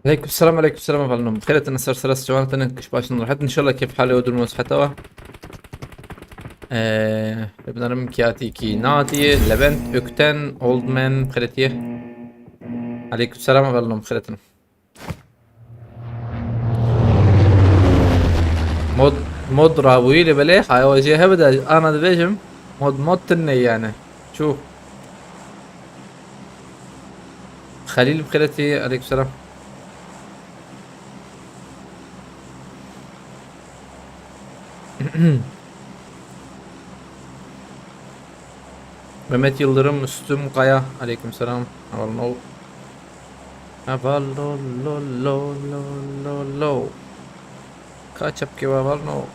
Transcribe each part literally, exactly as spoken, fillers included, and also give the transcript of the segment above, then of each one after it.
Aleyküm selam, aleyküm selam efendim. Xêretin ser sera, sıçan tenin, kış başın rahat. İnşallah keyf hali ödülmüz hata. Eee, Ebnarim Kiyati ki Nati, Levent, Ökten, Oldman, xêretiye. Aleyküm selam efendim, xêretin. Mod, mod rabûyî li belê, haya wê jê hebe de, ana dibêjim, mod, mod tune yani. Çû. Xelîl bi xêretî, aleyküm selam. Mehmet Yıldırım, Üstüm Kaya, aleyküm selam. Heval no. Heval lo, lo, lo, lo, lo, lo. Ka çepkê we heval no.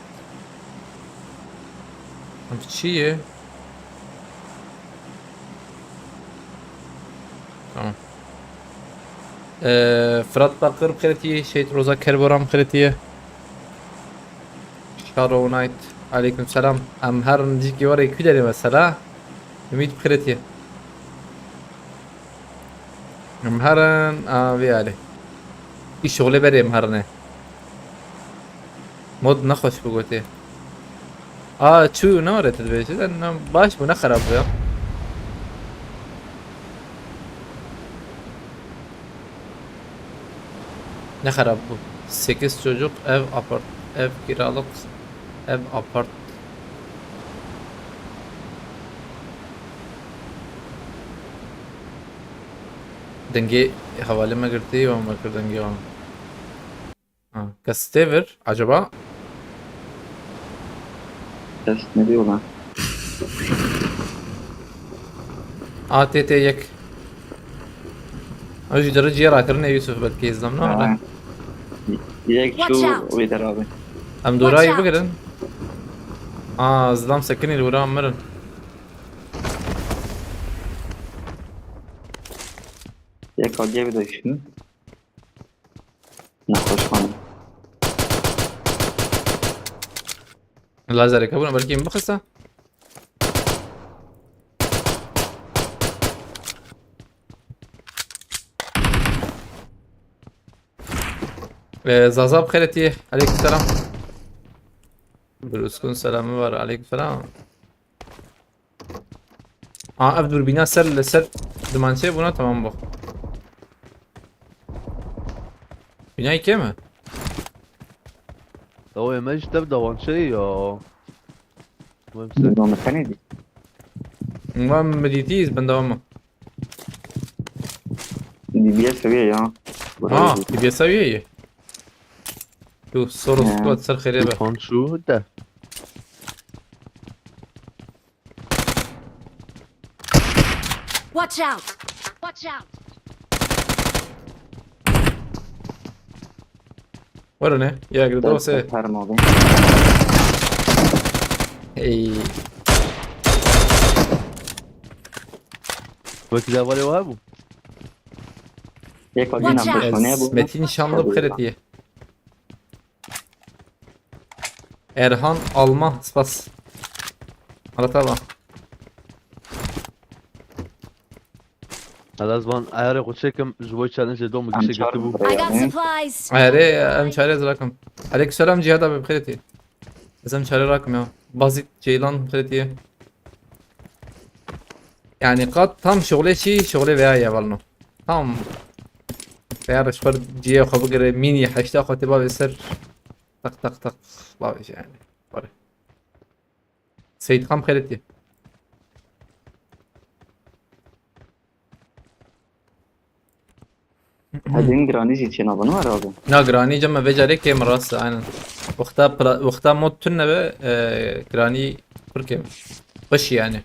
Em çi ye? Tamam. Ee, Fırat Bakır bi xêretî, Şehit Roza Kerboran bi xêretî. Shadow Knight, aleyküm selam. Em herin cîkî warê kû derê mesela. Ümît bi xêretî. Em herin, a, vê alê. Î şixulê berê em herine. Mod nexweş bi gotê. A, çû ne were tu dibêjî? Ne, baş bû, ne xerab bû ya. Ne xerab bû. Sekiz çocuk, ev apart, ev kiralık, ev apart. Dengê hevalê me girtî, wan me kir dengê wan. Ha, kes tê vir, acaba? Kes ne diyor lan? A T T yek. Ew jî diri ciyê rakirinê Yusuf belkî zlam ne Ha. Yek Watch çû out. Wê der abi. Em Watch dorayê out. Bigirin. A, zlam sekinî li wira mirin. Yek aliyê bir de şunu. Nexweş xanim. Lazerek hebûna belkî min bixista. Ee, Zaza bi xêretî. Aleyküm selam. Bruskun selamı var. Aleyküm selam. Aa, ev dur bina ser, ser dumançe buna tamam bu. Binayê kê mi? Ew ê me ji tev dawançe ya. Wem ser. Name tenê dî. Wan mi dîtî, ben devam mı? Dî biye seviye ya. Ha, dî biye seviye ye. Tu Soros Ya. Squad ser xêrê be. Fan şu de. Watch out! Watch out! Were ne? Ya, gidin, tamam, dose. Her mal. Hey. Wekî de hevalê we hebû? Yek Watch out! Alîna, ne bu? Metin Şanlı bi xêretî. Erhan Alman, spas. Arata bak. Hadi ez van ayarê xwe çêkim, ji bo challenge dom Em gişê çar girtibû. I got supplies! Ayarê, em çare zirakim. Aleykümselam Cihad abi, bi xêretî. Ez em çare rakim ya. Bazit Ceylan bi xêretî. Yani qat tam şuxulê çi, şuxulê veya ya valno. Tam. Veya ji xwe cihê xwe bigire, mînî heşta xwe tê bavê ser. Tak tak tak. Bavê yani. Were. Seyîd Xam xêretî. Hezin giranî jî çênabin, herhalde. Na, giranî cem me vê carê kêm rast e, aynen. Wexta pla-, wexta mod tune be, e, giranî pir kêm. Xweş yani.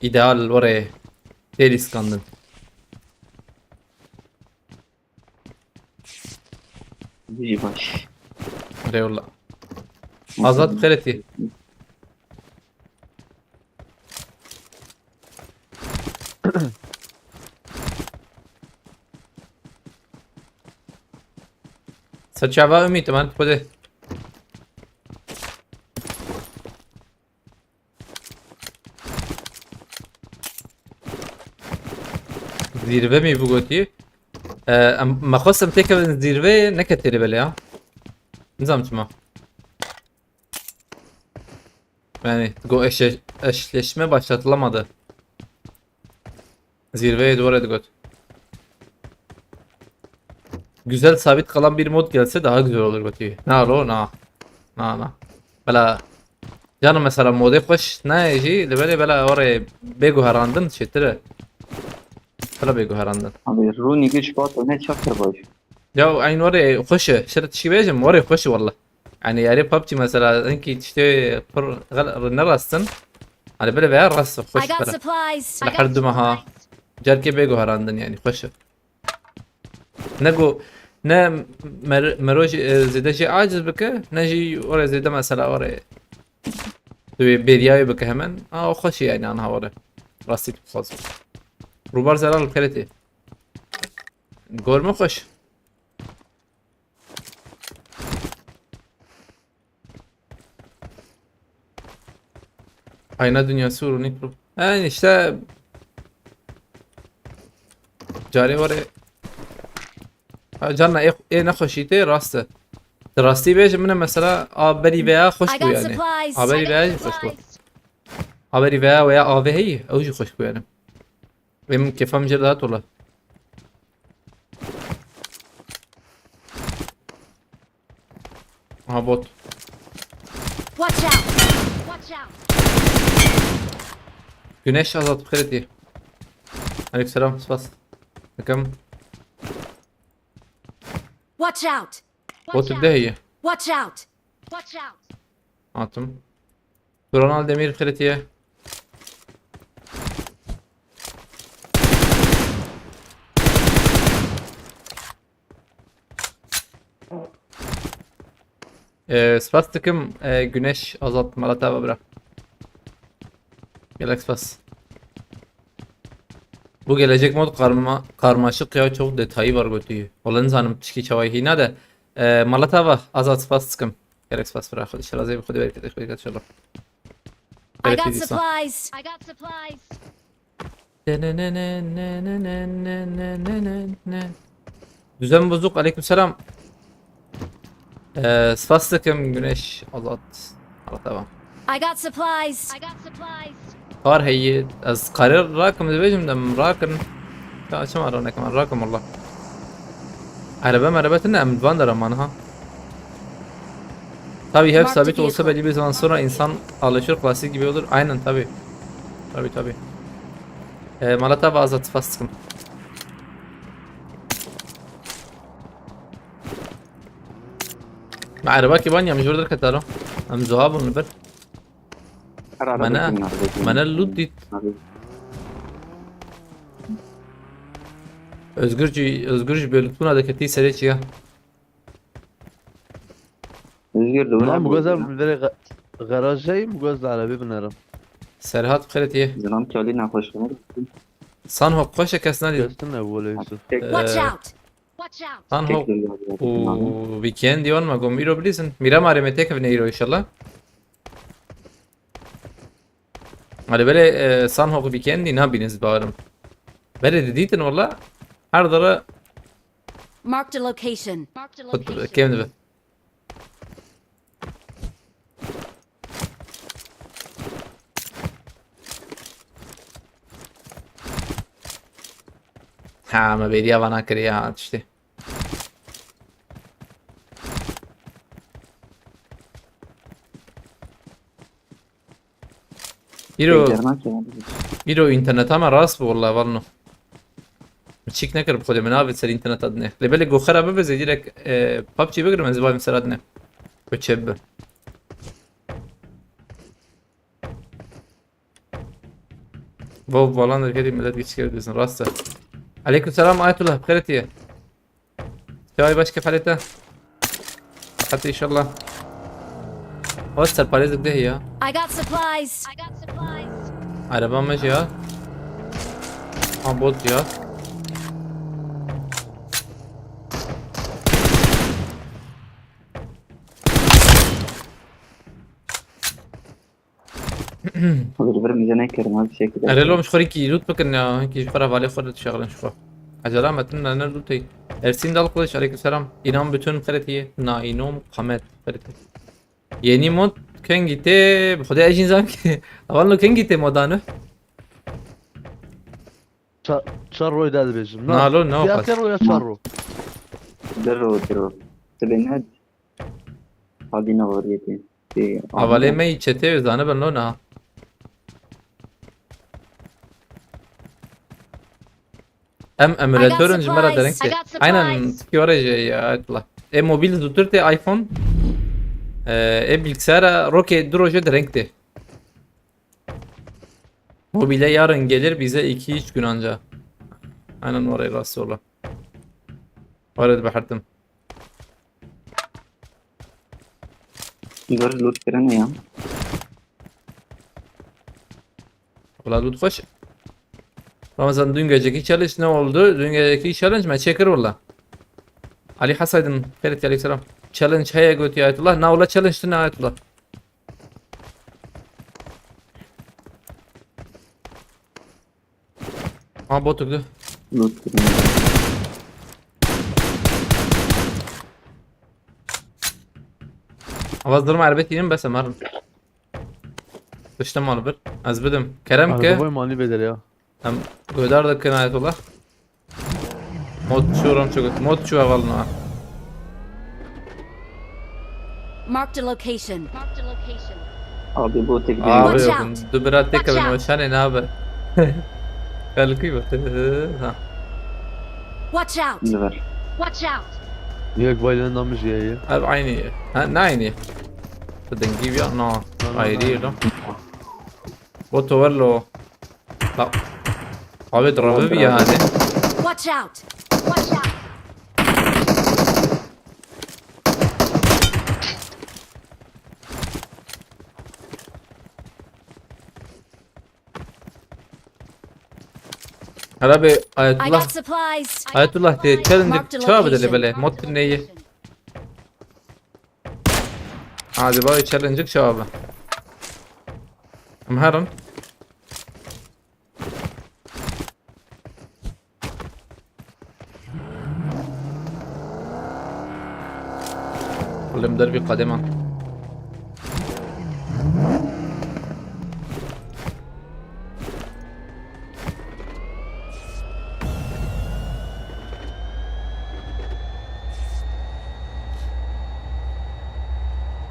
Îdeal were tê lîskandin. Bijî baş. Eyvallah. Azad xêretî. Ser çava Ümît, emanet Xwedê. Zîrve mi bû gotî? Ee, em, me xwest em têkevin zîrveyê, neketê li belê ya. Nizam çima. Yani, go eşe-, eşleşme başlatılamadı. Zirveye doğru hadi göt. Güzel sabit kalan bir mod gelse daha güzel olur götü. Na lo na. Na na. Bela. Canım mesela modê xweş ne jî li belê bela orê bê guherandin çêtir e. Bela bê guherandin. Abi Rooney güç bat ne çakır baş. Ya aynı orê xweş e. Şöyle tişkî bêjim orê xweş e wallah. Yani yarê PUBG mesela hinkî tiştê pir xel-, ne rastin. Hani böyle veya rast I xweş got bela. Supplies. I Li got her duma ha. Supplies. Cerkê bê guherandin yani xweş e. Ne go ne mer-, mero jî, e, zêde jî aciz bike, ne jî orê zêde mesela orê tu bêriyayê bike hemen. A, o xweş e yani anha orê. Rastî tu xwaz. Rubar zelal keretê. Gorme xweş. Ayna dünyası uğruna pro. Yani işte carê were. Ha, carna ê, ê nexweşî tê rast e. Di rastî bêjim min e mesela a berî veya xweş I bû got yani. Supplies. A berî veya jî xweş bû. A berî veya veya avê heyî ew jî xweş bû yani. Benim kefam jê rahat ola. Aha bot. Watch out! Watch out! Güneş azat xêrê tê. Aleykümselam, spas. Bakın. Watch out! Bot de heye. Watch out! Watch out! Atım. Ronald Demir xêrê tê. Ee, spas dikim, ee, Güneş Azat Malatava bira. Gelek spas. Bu gelecek mod karma-, karmaşık ya, çok detayı var götüyü. Olan zanim tişki çavayı hina de. Ee, Malatava Azat spas dikim. Gelek spas bira. Xwedî şerazê bi xwedî bereket, bereket inşallah. I got supplies. I got supplies. Düzen bozuk, aleykümselam. Ee, spas dikim Güneş Azat. Allah tamam. I got supplies. I got supplies. Kar heye, ez karir rakim dibêjim de min rakin. Ya çima ranekim, rakim wallah. Araba meraba tine em van deraman ha. Tabii hep sabit olsa belli bir zaman sonra insan alışır, klasik gibi olur. Aynen tabii. Tabii tabii. Ee, Malatava Azat spas dikim. Me erebakî ban ya, min ji wir derketaro. Em zuha bûn li vir. Mene, mene loot dît. Özgür jî, Özgür jî bê lutbûna deketî serê çiya. Özgür de Lan bu göz abi, verê ga-, garajayım, bu göz de arabayı binerim. Serhat xêrê tê. Zilam çalî nexweş. Sanho xweş e, kes nadî. Kesin ne böyle Yusuf. Ee, Watch out! Watch out! Sanho û weekend diwan me gom îro bilîzin. Mîra marê me têkevine îro inşallah. Hadi böyle, e, Sanho weekendî nabînin zibarım. Böyle didîtin wala. Her dara Marked a location. Marked a location. Kêm dibe. Ha, me bêriya vana kiriye ha, tiştê. Îro, îro interneta me rast bû, walla, valno. Min çîk nekir bi xwedê, min avêt ser interneta dinê. Lê belê go xera bibe, zêdî rek, e, PUBG bigrim, ez bavim sera dinê. Ku çê bibe. Bo valan derketî, millet giçker dizin, rast e. Aleyküm selam Ayetullah, bi xêrê tîye. Çaway baş, kefalê te. Hadi inşallah. O serparêzik de ya. I got supplies. I got supplies. Araba mı ya? Ha, bot ya. Hadi bir bize ne kerim abi, teşekkür ederim. Erê lom ji xwe rîkî loot bikin ya, hinkî ji xwe re valê xwe de dişexilin ji xwe. Ecela me tune ne lootê. Ersin Dal Kılıç, aleykümselam. İnan bütün xêrê tê. Na inom qamet xêrê tê. Yeni mod kengî tê, bi Xwedê ez jî nizam ki. Avalno kengî tê moda nû. Ça-, çar roy da dibêjim. Na, lo, ne o Diğer qas? Roya çar ro. Diro, diro. Tibê ne? Hadî ne wariyetê. Avalê me yî çetê wê zanibin lo na. Em emülatörün ji me re dereng tê. Aynen, tikî were jê ya Ayetullah. E mobil zûtir tê iPhone. E, e bilgisayara rokê du roje dereng tê. Mobile yarın gelir bize iki üç gün anca. Aynen oraya rast yola. Oraya da bahardım. Gör loot kirene ya. Valla loot xweş. Ramazan, dün geceki challenge ne oldu? Dün geceki challenge me çekir valla. Ali Hasaydın, Ferit aleykümselam. Challenge heye götü Ayetullah. Na ola challenge tine Ayetullah. Ha, bot öldü. Loot. Avaz durma erbet inim bes emarım. Sıçtım malı bir. Az bidim. Kerem ke. Arabayı mani bedel ya. Em gödar da kenayet ola. Mod şu ram çok. Mod şu avalına. Marked a location. Marked a location. Abi bu tek Abi Watch yok. Out. Du bira tek Watch evin out. O şane ne abi? Kalkıyor. Ha. Watch out. Ne var? Watch out. Yok bayılın damış ya ya. Abi aynı. Ha, ne aynı? Dengî ya, no. Ayrı lan. Boto ver lo. La. Abi drabi bir yani. Watch out. Watch out. Hele bir I Ayetullah. Got supplies. Ayetullah diye challenge çağı bedeli böyle. Mod neyi? Hadi bay challenge çağı abi. Em herin. Oğlum dur bir kademe.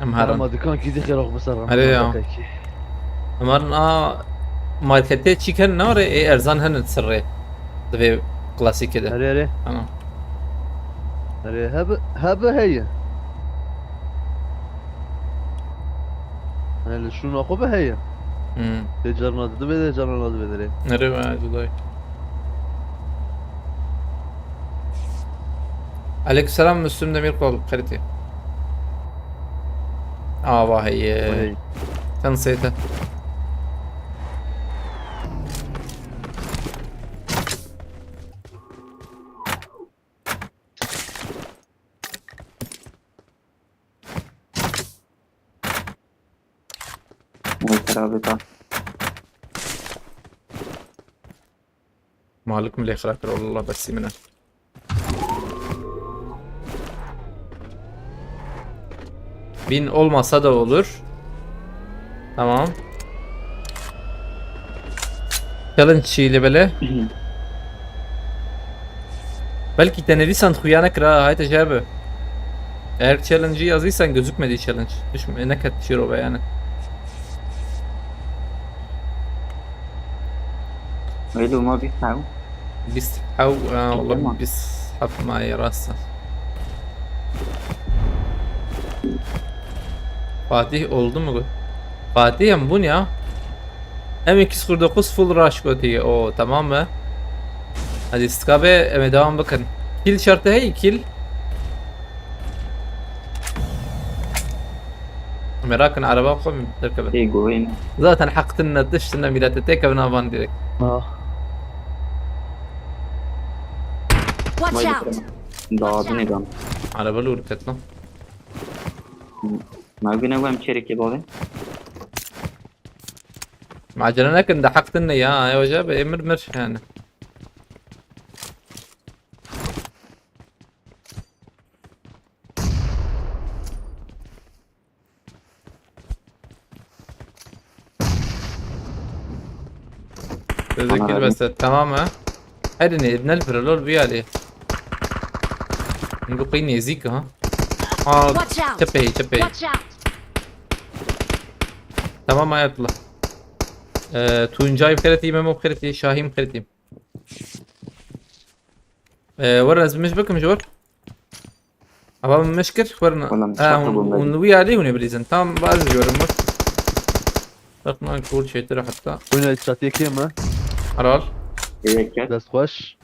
Em herin. Ama dikan kî dixê rox biserin. Erê ya. Em herin a marketê çî ken ne re ê erzan hene sirrê. Divê klasîkê de. Erê, erê. Tamam. Erê, hebe, hebe heye. Hele şuna xwe be heye. Hmm. Tê carna divê de, carna divê de. Nereye be, Duday? Aleykümselam, Müslüm Demirkol, kalite. Aa, vah, iyi. Vay. Sen seyte. Vay xerabê ta. Malik mi lê xira kir, Allah besî min e. Bin olmasa da olur. Tamam. Challenge çiğli böyle. Belki te nivîsand xuya nekira, hayte jê be. Eğer challenge'ı yazıysan gözükmedi challenge. Düşme, ne kat şiro be yani. Öyle olma bir tane. Bîst hew, ha, oğlum, bîst heft maye rasta. Fatih oldu mu? Fatih em bûn ya. M iki sıfır dokuz full rush gotiye. O tamam mı? Hadi stika be, em ê devam bikin. Kill şartı hey, kill. Merak in araba xwe derkevin. Ê guhên. Zaten heq tine tiştine mîlete têkevin avan direkt. Ah. Watch out! Dağdın êdan. Araba lûr ket lan. Magine ne wem çêrekê bavê. Macera nekin de heq tine ya. Ew jî be emir mir yani. Sözü Tamam kill abi. Beste. Tamam ha. Hadi ne, ne lifre lol bir hadi. Bu kıyı nezik ha. Aa, Watch out! Çepey, çepey. Watch out! Tamam hayatla. Ee, Tuncay xeretî, Memo xeretî, Şahim xeretî. Ee, were ez bimiş bikim ji were. Ama min meşkir xwerna. Oğlum, Ha, şaka hûn, bu hûn ben. Li wî alî hûn ê bilîzin. Tam bazı görüm bak. Bak lan kol çêtir hatta. Oyna çatıya kim ha? Aral. Yek ket. Dest xweş.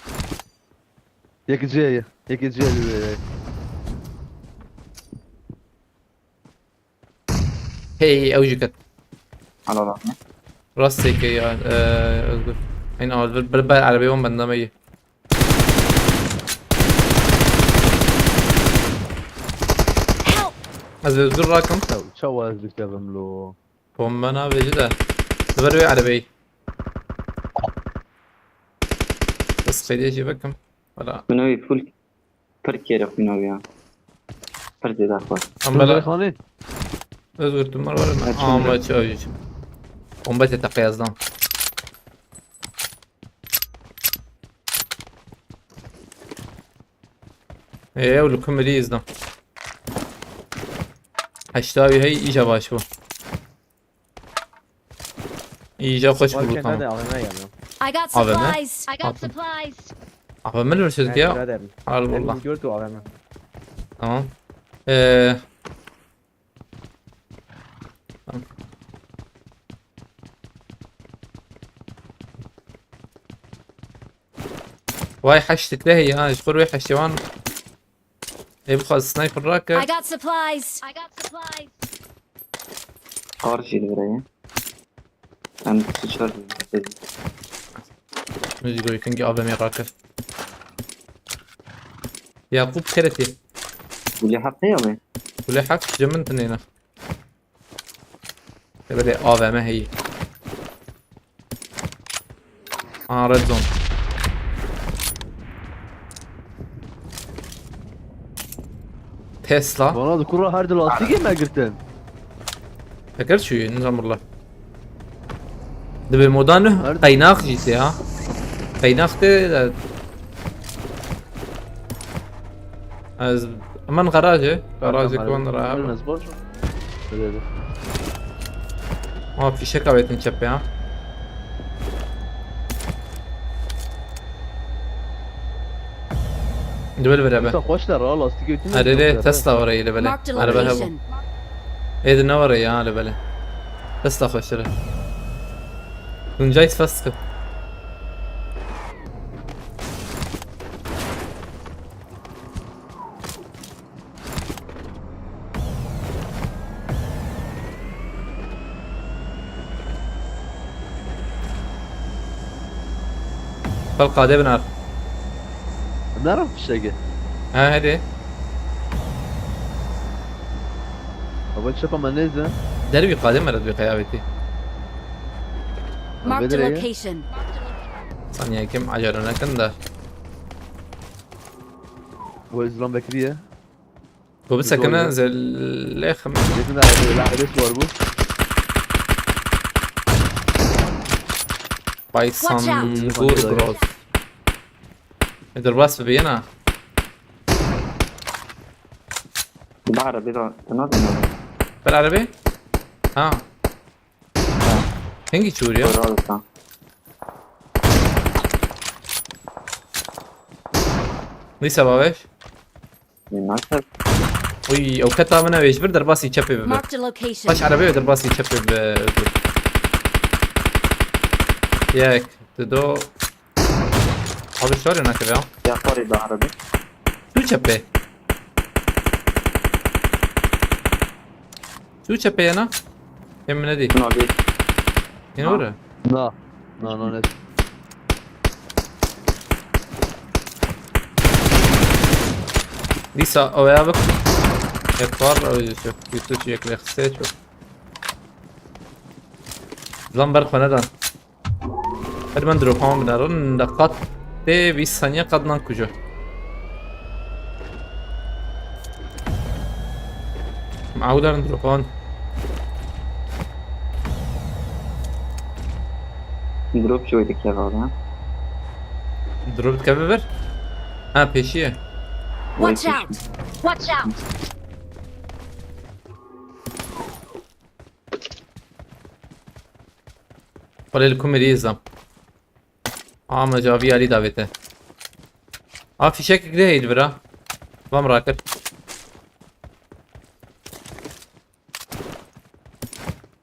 Yek C ye. Yek C ye. Hey, ew jî ket. Al, al, al. Rastê ke ya, e, Özgür. Aynı al, bir, bir, bir arabayı on benden iyi. Help! Ez Özgür rakım. Çawa ez dikevim lo. Bomba navêjî de. Diber wê erebeyî. Ez xêdiyê jî vekim. Wala. Min ew ê full pir kêre xwîna wî ya. Pir zêde xwe. Em bela. Xanî. Özgür, tu mar var mı? Açın Ama direkt. Çay. Bomba te teqe yazdan. Ê, ew li ku mirî izdan. Heşta wî hey, îja baş bû. Îja xweş bû Warken tam. Hadi A V M geldi. I got A V M? Supplies. I got Atın. Supplies. A V M versus Evet, ya. Biraderim. Al Ben valla. Gördü A V M. Tamam. Ee, Vay heştik de heye ha, ji xwe wê heştê wan. Ê bixwaz sniper rake. I got supplies. I got supplies. Kar jî li vir heye. Em sıçar. Min jî goyî kengî A V M rake. Yakup Keretî. Gulê heft heye mi? Gulê heft ji min tinêne. Ê belê A V M heyî. Aa, red zone. Tesla. Valla di kura her di lastikê me girtin. Eger çûyî, nizam valla. Dibê moda nuh Nerede? Qeynax jî tê ha. Qeynax tê de. Ez, hemen garajê. Garajê Tamam, ki wan rahat. Bilmez, boş ver. Öyle de. Ama fişek avetin çepê ha. Dibel vere be. Mesela koçlar rahat lastik götürmüyor. Arere Tesla var öyle böyle. Marked a Araba he bu. Location. Ê di ne were ya li belê. Desta xweş re. Tuncay fast kir. Xelqa de binar. Nara fişege. Ha hadi. Baba çapa me nêze. Dervî qadê me re dibê qey avêtî. Marked a Vedere ye. Location. Saniye kim acele nekin de. Bu Özlem Bekriye. Bu bir sakın Güzel. Zellex mi? Yakında lahmesi var bu. Bay Watch out. Sangur Gross. Dur bas bir yana. Bahar, bir daha, sen aldın mı? Bir arabi? Ha. Hangi çuğur ya? Doğru alırsan. Neyse babeş. Nasıl? Uy, ew keta min ew ê ji vir derbasî çepê bibe. Marked a location. Baş erebeyê derbasî çepê bibe. Yek, dido. Abi şorê nakeve ya. Ya xwarê da erebê. Tu çepê. Tu çepê yena. Em ne dî? Buna bir. Yena Ha. Ora. Na. Na, na, ne? Dîsa ew ya bik. Hep var, ew jî çok. Yusuf yek lexse çok. Lan ber xwe nedan. Her ben dropan binerin. De qat tê vîst saniye qat nan kujo. Maudarın dropan. Drop jî wê dikeve abi ha. Drop dikeve vir. Ha, pêşî ye. Watch out! Watch out! Xwelê li ku mirî zam. Ama cavî alî davête. A fîşek gidê heydi bira. Vam rakir.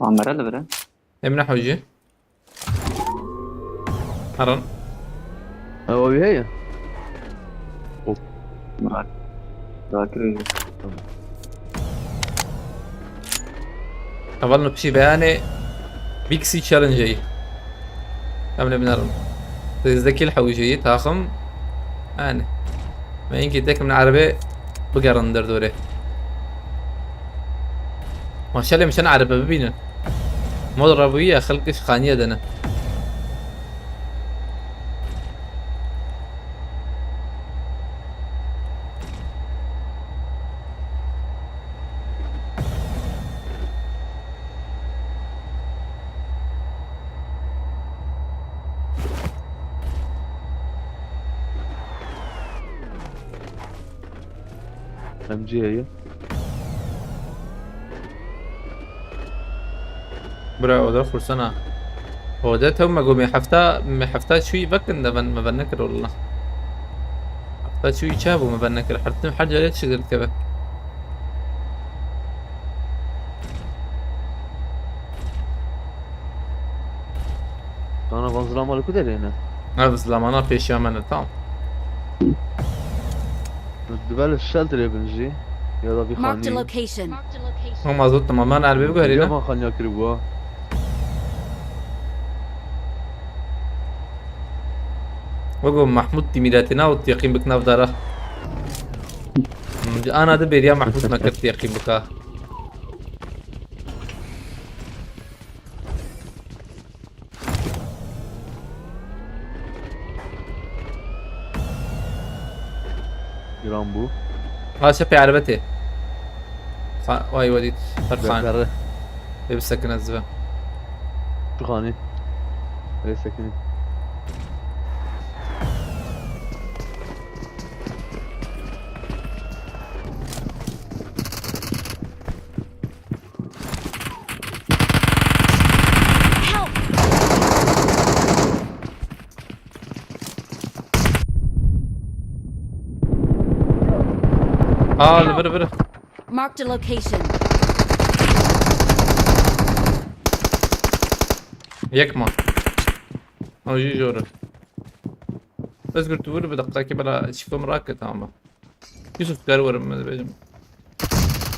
Amere li vire. Em ne hewcî. Herin. Ew wî heye? Rak. Rakir. Heval min pişî beyanê Big C Challenge-ê. Em lê binerin. Sêzdeh kîl hewîjeyî taxim. Yani. Me inkî tekim li erebê bigerin derdorê. Maşallah mişen erebe bibînin. Mod rabûyî ya xelk iş xaniye dene. M G heye. Bira oda xursana. Oda tev me got me hefta, me hefta çûyî vekin de ben me ben nekir walla. Hefta çûyî çav bû me ben nekir. Her tim her carê çi dikeve. Kana van zilama li ku derê ne? Ev zilamana pêşiya me ne, tamam. Dibe li shelterê bin jî. Ya da vî Marked a xanî. Location. Hema zot tamamen erbê biguherîne. Ya van xaniya kiribû ha. Wego Mahmud dîmîretî navt yaqîn bik navdara. Hmm, ana de bêriya Mahmud me kir yaqîn bika. Giran bû. Ha çepê erebetê. Xa-, vay wedît. Her xan. Berre. Ê bisekin ez dibe. Şu xanî. Rê sekinî. Help! Aa li vir vir. Marked a location. Yek ma. O jî jor e. Özgür tu vur bir dakika ki bela çikom raket ama. Yusuf gel vurum ben bejim.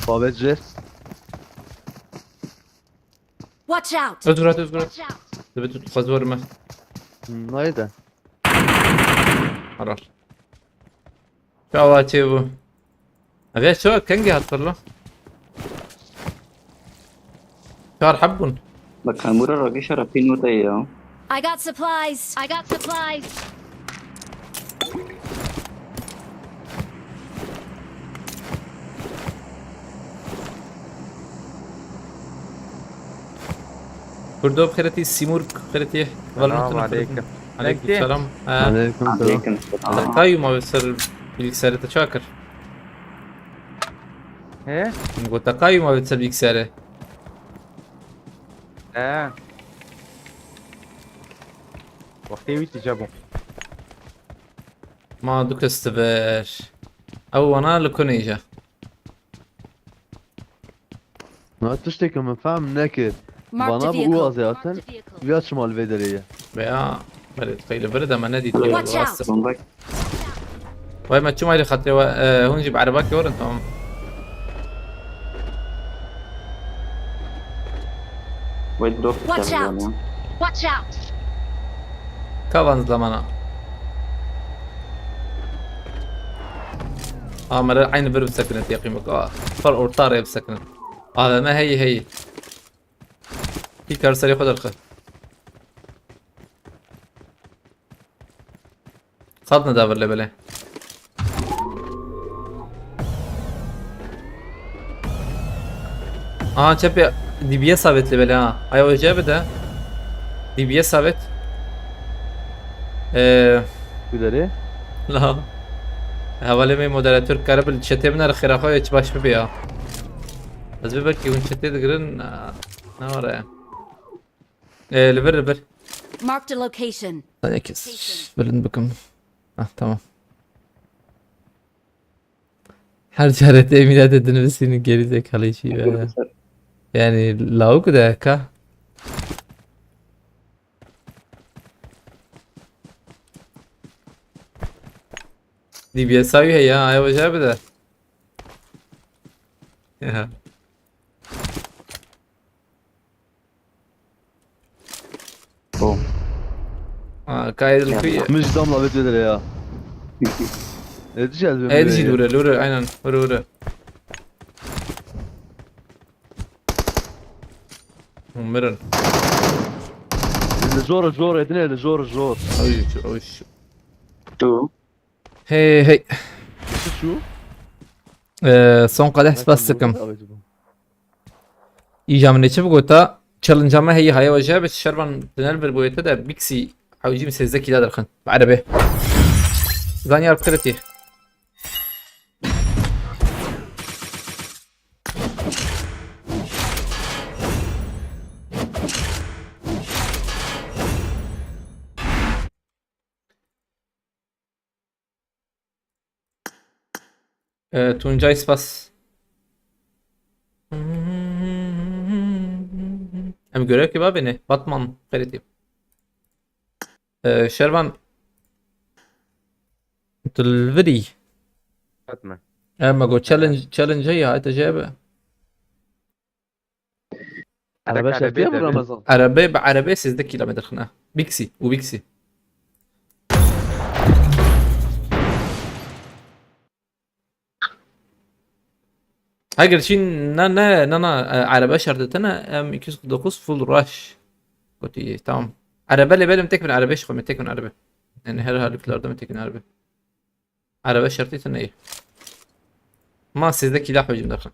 Babet jê. Watch out! Özgür at Özgür at. Watch out! Debe tu xwez vurim. Hmm, nayê de. Harar. Çawa çê bu? Ev ya çawa kengê hat pirla? Çar heb bûn. Bak kamura ragişa rapî nota ya. I got supplies! I got supplies! Kurdo xeretî, Simur xeretî. Selam aleykum. Aleykum selam. Ha. Aleyküm selam. Aleyküm selam. Dakika yuma ve ser bilgisayarı da çakır. He? Go dakika yuma ve ser bilgisayarı. He. Wextê wî tîce bû. Ma du kes diber. Ew wana li kunê jî. Na tiştê ku min fehm nekir. Marked a Bana bu vehicle. uaz zaten. Marked a vehicle. Viya çima li vê derê ye? Veya böyle xeyle bir de me ne dît. Öyle. Watch out. Bomba Vay me çima li xatirê we, e, hûn jî bi erebakê werin, tamam. Wait, drop Watch dikeve out. ya. Watch out! Kavan zilamana. Amere aynı bir bisekine teqîm bik. Aa, far orta araya bisekine. A V M heyî heyî. Pîkar serê xwe derxe. Xat ne davir lebele. Aha çepê D B S sabit lebele ha. Ay o C bir de. D B S sabit. Ee, Güleri. La. Hevalê me moderatör kare bil çetê min re xêra xwe çi baş bibe ya. Ez bi belkî hûn çetê digirin. Ne var ya. Ee, li vir li vir. Marked a location. Sen kes bilind bikim. Ah, tamam. Her carete Emine de dinivîsînin geri zekalı işi be. Yani lavuk da ka. D B S abi ya, ay hoca abi de. Ya. Bom. Aa, kaydı kuyu. Müjdamla bitmedir ya. Ne diyeceğiz? Ey dişi lure lure, aynen, lure lure. Umarım. Zor zor edin eli zor zor. Oy, oy. Tu. Hey hey. Şu. Ee, son kadeh spas sıkım. Îja min ê çi bigota? Challenge-a me heyî haya we jê be, şervan tunel vir boyete de Bixi hewcî min sêzdeh kîla derxin. Bi erebê. Zanyar bi kiretî. Ee, Tuncay spas. Em görev ki babê ne? Batman xeritî. Ee, Şervan. Dilvirî. Fatma. Em go challenge, challenge ya, ete jebe. Araba şertiye bu Ramazan. Araba, bi araba sêzdeh kilometre xina. Bixi, u Bixi. Heger çî na, na, na, na, e, araba şertitene, em iki yüz kırk dokuz full rush. Kotî, tamam. Araba lê belim tek bin araba şixwe, tek bin araba. Yani her halükarda mı tek bin araba. Araba şertî tune ye. Ma sêzdeh kîla hocam derxin.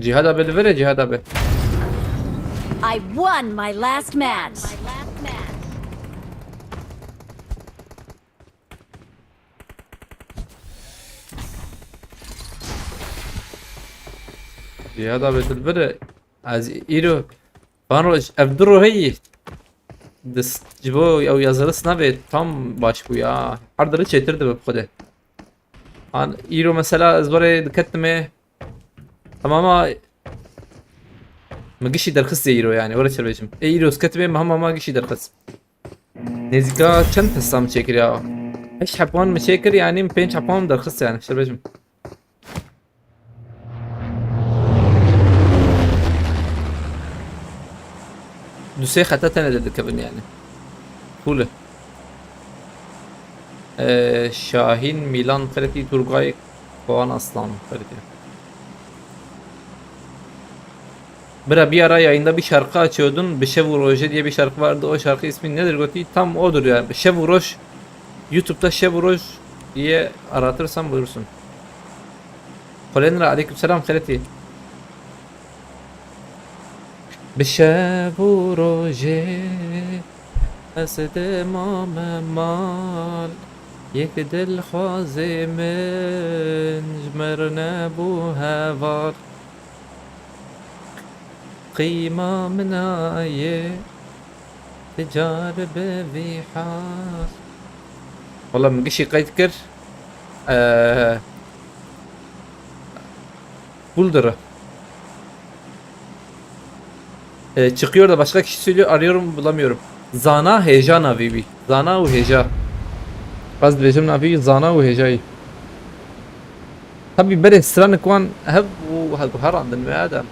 Cihad abi li vir e, Cihad abi. I won my last match. Cihad abi tu li vir e. Ez îro. Van roj, ev du rohê yî. Dis, ji bo ew yazarı snavê tam baş bû ya. Her dili çêtir dibe bi xwedê. An îro mesela ez were diketime. Tamam ama mi gişî derxistê îro yani, were çervêjim. E îro ez ketime mi hema ma gişî derxist. Nêzîka çend hesa mi çêkir ya? Heşt hepan mi çêkir yani, pênc hepan derxist yani, şerbêjim. Du sê xeta tene de dikevin yani. Cool e. Ee, Şahin, Milan, Xeretî, Turgay, Kovan Aslan, Xeretî. Bira, bir ara yayında bir şarkı açıyordun. Bir Şev Uroje diye bir şarkı vardı. O şarkı ismi nedir goti? Tam odur yani. Şev Uroj. YouTube'da Şev Uroj diye aratırsan bulursun. Kolendra, aleykümselam, Xeretî. Bi şev û rojê ez dimame mal, yek dilxwazê min ji me re nebû heval. Qîma min a yê, ti car bi vî hal. Wala min gişî qeyd kir. Eee, Buldur'u. Ee, çıkıyor da başka kişi söylüyor, arıyorum, bulamıyorum. Zana Heja navî wî. Zana û Heja. Ez dibêjim navî wî Zana û Hejayî. Tabi berê stranik wan hev û hev guherandin wê adam.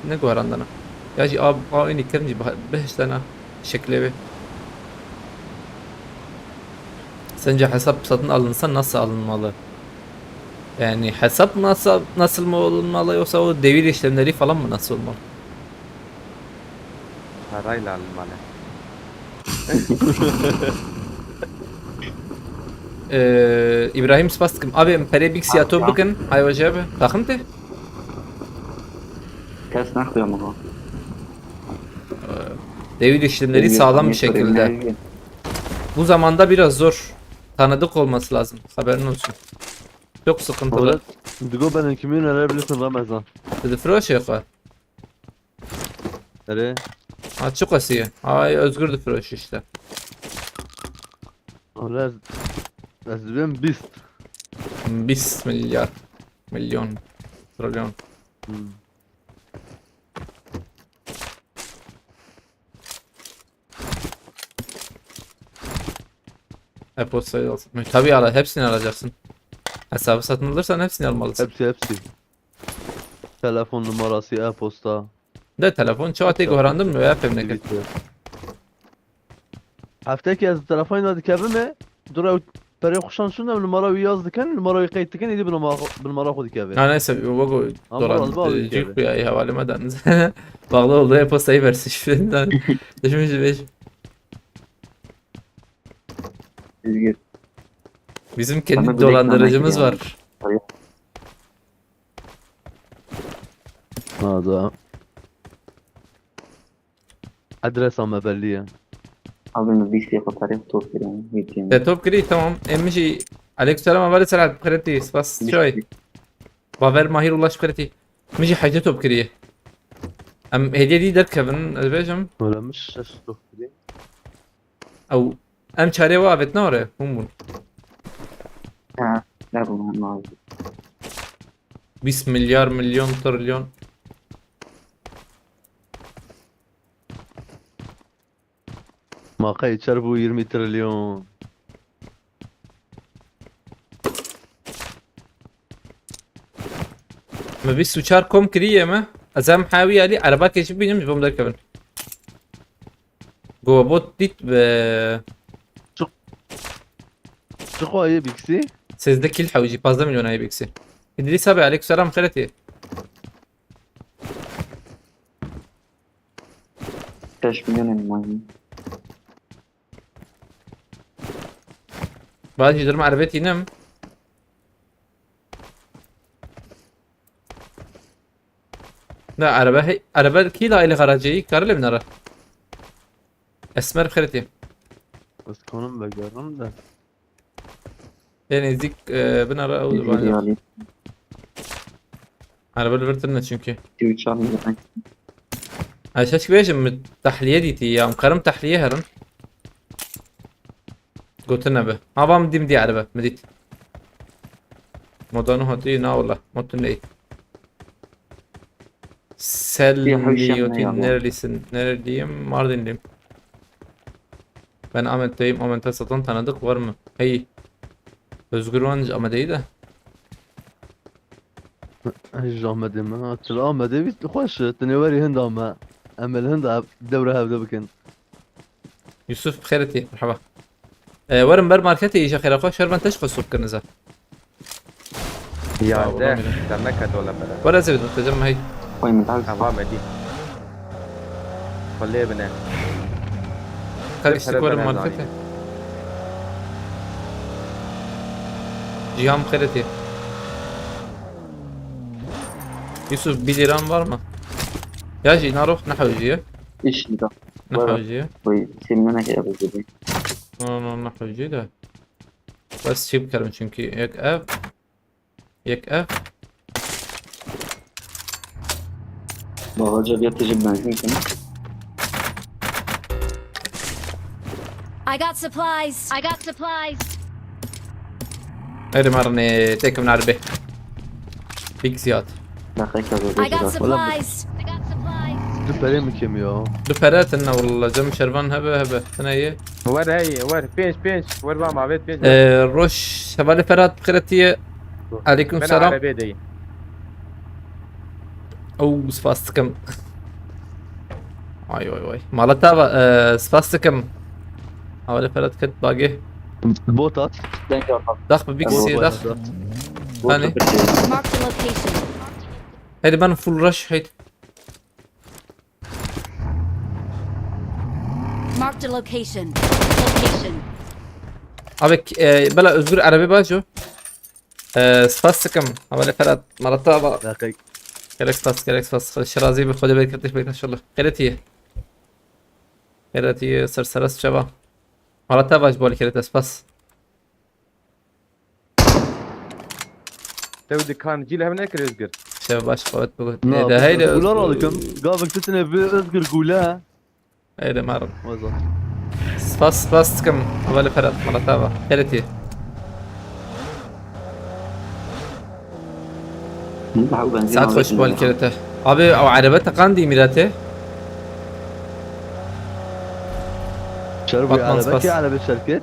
Ne guherandana. Ya jî a, a ênî kirin jî bih-, bihiştena şeklê wê. Sence hesap satın alınsa nasıl alınmalı? Yani hesap nasıl, nasıl mı olunmalı, yoksa o devir işlemleri falan mı nasıl olmalı? Parayla alınmalı. Ee, İbrahim Spastik'im. Abi, em perê Bixi ya to bikin. Hay hoca abi. Takım te? Kes naxuya min. Devir işlemleri sağlam bir şekilde. Bu zamanda biraz zor. Tanıdık olması lazım. Haberin olsun. Çok sıkıntılı. Digo ben hekimiyim, neler bilirsin Ramazan. Dedi Froş yok ha. Nereye? Ha, çok asiye. Ay, Özgür de Froş işte. Öyle. Ez ben bist. Bis milyar. Milyon. Trilyon. Hmm. E-postayı al. Tabii ala, hepsini alacaksın. Hesabı satın alırsan hepsini almalısın. Hepsi, hepsi. Telefon numarası, e-posta. De telefon çoğu tek öğrendim mi? Veya pemleket. Hafta ki ez telefon da dikevim mi? Dur ew perê xuşan şun em numara wî yaz dikin, numara wî qeyd dikin, êdî bi numara xwe dikeve. Ha, neyse, bu dolandırıcılık bu ya, iyi havale maden. Bağlı olduğu e-postayı versin şimdiden. Düşmüş beş. Bizim kendi dolandırıcımız var. Ha da. Adresa me belli ye. Abi, min bîst yê xwe tarîx top kirin, hîç yê. Te top kirî, tamam. Em min jî, aleyküm selam, avalê Serhat, bi xêretî, spas, çay. Baver Mahir Ulaş, bi xêretî. Min jî heytê top kiriye. Em hediye dî derkevin, ez bêjim. Öyle mi? Şeş top kirî. Ew, em çarê we avêt nare, hûn bûn. Ha, ne bu, ne bu. Bîst milyar, milyon, trilyon. Ma qey çer bû yirmi trilyon. Me bîst û çar kom kiriye me. Ez em hawî alî, ereba keçî bînim, ji bo min derkevin. Go bot dît be. Çi, çi xwe ye bîksî? Sêzdeh kil hewcî, pazdeh milyon ayê bîksî. İdris abi, aleykümselam, xêretî. Şeş milyon elmayî. Bazı durum erbet inim. Ne araba, hey, araba kî la ile garajê, karı lemnara. Esmer xeritî. Ez konim vegerim de. Ê nêzîk, e, binara ew. Zî dibane. Alî. Araba li vir tune çünkü. Tî û çar milyon. Ay, şaş bêjim, min tahliye dîtî ya. Em karim tahliye herin. Gotin nebe. Ha, vam dim diye araba. Mi dît. Modanu hatî, na wala. Motu neyt. Sel. Nerelisin? Nereliyim? Mardinliyim. Ben Ahmet'teyim. Ahmet'te satan tanıdık var mı? Hey. Özgür Van Ahmet'teydi de. Ji Amedê me. Çil Amedê bîst xweş. Tenê werî hinda me. Em ê li hinda dev re hevde bikin. Yusuf, bi xêretî. Merhaba. E, werin ber marketê, îja xêra xwe, şer ben teş xwe sor bikin niza. Yazdeh. Tamam, tamam. Demeke dola bere. Were ez ê bidim, te cem hey. Koy min dal. Hava me dî. Xwe lê bine. Kalîstik werin marketê. Cihan, bi xêretî. Yusuf, bir liran var mı? Ya jî, narox ne hewciye? İş mi da? Ne hewciye? Koy, senin ne kadar hewciye? No, no, ne hewciye de. Bes çi bikerim çünkü yek ev. Yek ev. Babaca bir atıcı benzin sana. I got supplies. I got supplies. Hadi marne, tekim narbe. Big ziyad. I got supplies. I got supplies. Du pere mi kemiyor? Du pere tenne valla, cem şervan hebe hebe. Tene ye. Wer hey, wer, pênc, pênc, wer ba ma, vet pênc. Ee, Roş, hevalê Ferhat, bi xêretî ye. Aleyküm selam. Ew, spas dikim. Ay, ay, ay. Mala te ava, e, spas dikim. Hevalê Ferhat ket bagê. Bot at. Dax bi bîk siyê dax. Hani? Mark the location. Hadi ben full rush, hadi. Marked a location. Location. Abi, e, bela Özgür arabê bajo. E, spas dikim. Ama ne Ferhat, Marat abi. Gerek spas, gerek spas. Şirazi bir Xwedê berketiş bekle inşallah. Xêretî ye. Xêretî ser seres çava. Mala te baş bol kere te spas. Tev dikan cî li hev nekir Özgür. Çev baş qawet bigot. Na, Ê de heyde. Gular alıkım. Gavik titine bir Özgür gule. Ê de marim. Vazo. Spas spas dikim. Hevalê Ferhat mala te va. Xêretî. Saet xweş bol kere te. Abi ew erebe teqandî mîratê. Şer bu Batman araba spas. Ki araba şer kir.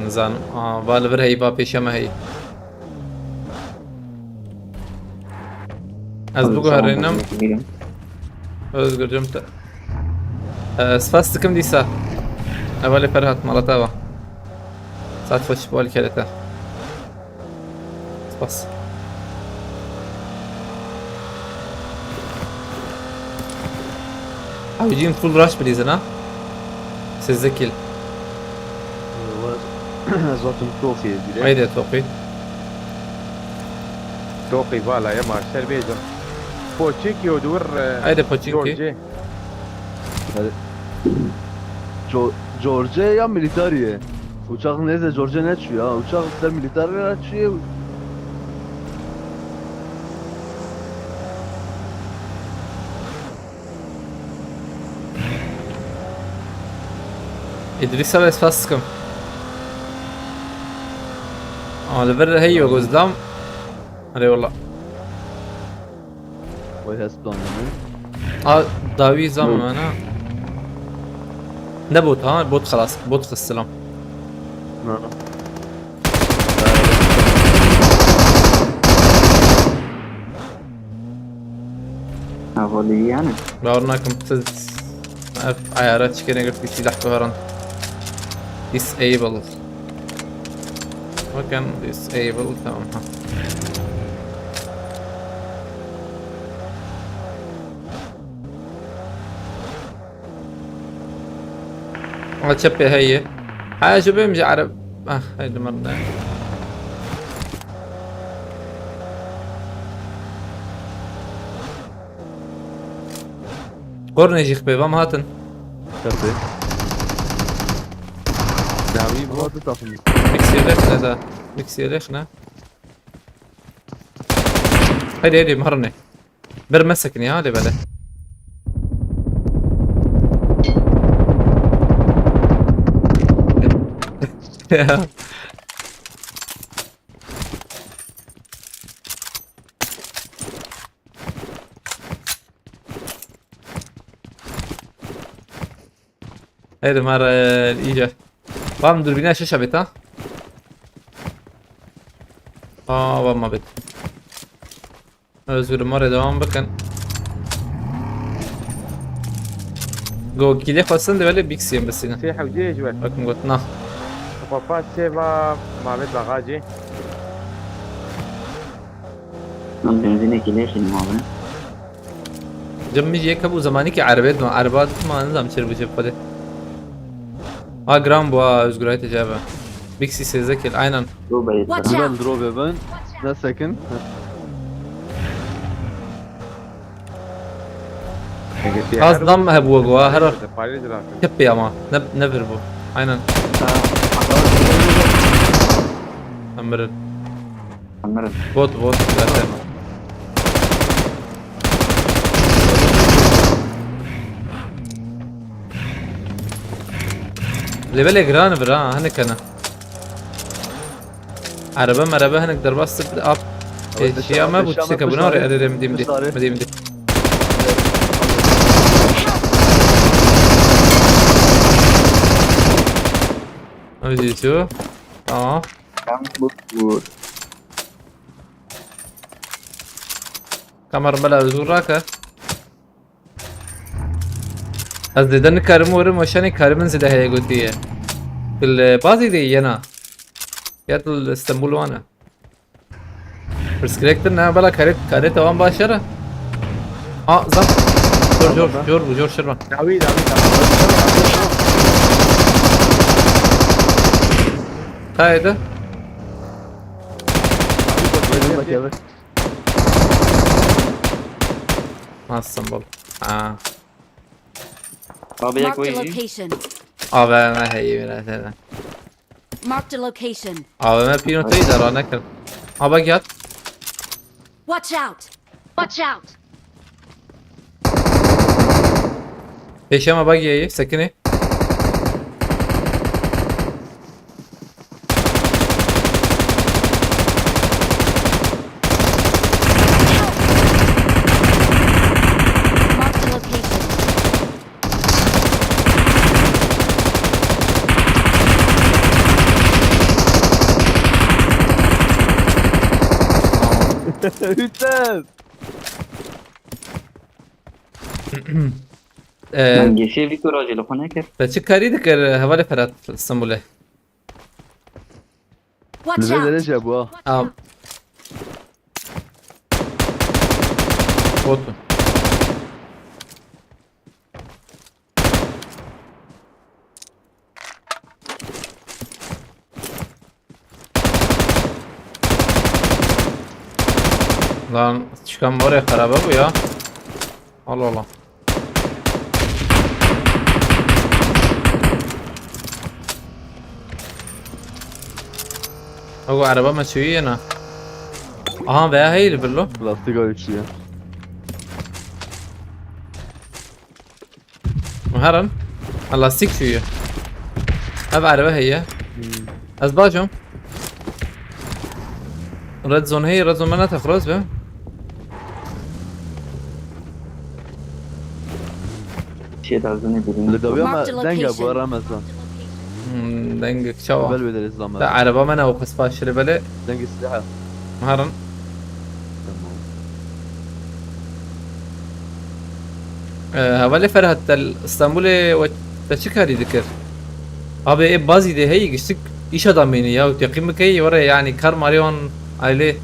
Nizanim. Aa, va li vir heyî, va pêşiya me heyî. Ez biguherînim. Özgürcüm te. Ee, spas dikim dîsa. Hevalê Ferhat mala te va. Saet xweş bol kere te. Spas. Abi cin full rush bilîzin ha. Sizdekil. Zaten çok iyi bile. Haydi toqî. Toqî vala ya maşer bêjim. Poçinki o dur. Haydi Poçinki. George. Jo George ya militariye. Uçak neyse George ne çiyor ha? Uçak sen militariye çiyor. Îdrîsa ve spas dikim. Aa, li vir heyî wek gozdam. Erê wala. Vay hestan. A dawî zam ana. Ne bot ha? Bot xelas. Bot xis selam. Na. Havalı yani. Bawer nakim siz ev ayara çikene girtî silah biherin. Disable. Bakın disable tamam ha. Ama çepê heye. Ha şu benim ji Arap. Ah haydi merde. Kornê jî xipê vam hatin. Tabii. Dawî bu. Hadi takım. Mix yelek ne da. Mix yelek ne? Hadi hadi mahrne. Bir mesekin ya hadi böyle. Ya. Hadi mar iyice. Var mı dürbüne şaş abita? Aa var mı abit? Özgür mare devam bakın. Go kili xwestin de böyle bik siyem besine. Sê hewceyê ji we. Bakın got na. Papa sê va mavê baxacê. Lan benzinekî leşin abi. Cem mi yek bu zamanı ki arabet mi? Araba tutma nizam çir bu cep hadi. A gram bu ha Özgür Aytaç abi. Bixi sezde kill aynen. Bu bayıt. Watch Güven out! drop ben. Ne second? Az dam he bu go ha her Parayı da tepe ama ne ne ver bu. Aynen. Emirin. Sanırım. Bot bot zaten. Levelê giran vir ha, hinek hene. Erebe merebe hinek derbas tip ap. Evet, Şiya me bu Şiya me tişteke bu buna sarı. re ederim dimdi. Bu sarı. Dimdi. Öyle diyor. Tamam. Tam bu bu. Kamera bela özgür raka. Ez dede nikarim werim weşanê karimin zêde heye gotiye. Dil, e, bazî de yena. Ya dil Stenbul wana. Pirsgirêk din ne bela karet, karet wan başere. A zam. Jor jor jor bu jor şirvan. Dawî dawî dawî. Kaydı. Bak evet. Nasılsın bol? Ha. Abi yek Marked a weyî. Location. A V M heye, biraz heye. Marked a location. A V M pîno teyî de ra nekir. Ha bak yat. Watch out! Watch out! Pêşe me bak yeyî, sekinî. Marked a location. Hüsnü. Ee, Ben geçê Victor acele xwe nekir. Te çi karî dikir hevalê Ferhat Stenbolê? Watch Li vê out! derece bu ha. Am. Bot. Lan çıkan var ya, xerabe bu ya. Allah Allah. Ogo araba me çewiye na. Aha veya heyli billo. Plastik o işi ya. Heran. Lastik çewiye. Ev araba heye. Hmm. Ez bacım. Red zone heye, red zone bana tefroz be. Şey lazım ne bileyim. Li dawiya Marked me a denge bu location. Ramazan. Hmm, dengek çawa. Bel bederiz zaman. Da araba me ne o qispa şiribele. Denge silaha. Heran. Tamam. Ee, hevalê Ferhat, te li Stenbolê we te çi karî dikir? Abi ê bazî de heyî giştik îşa da mênî ya, teqîm bikey were yani kar marê wan aile.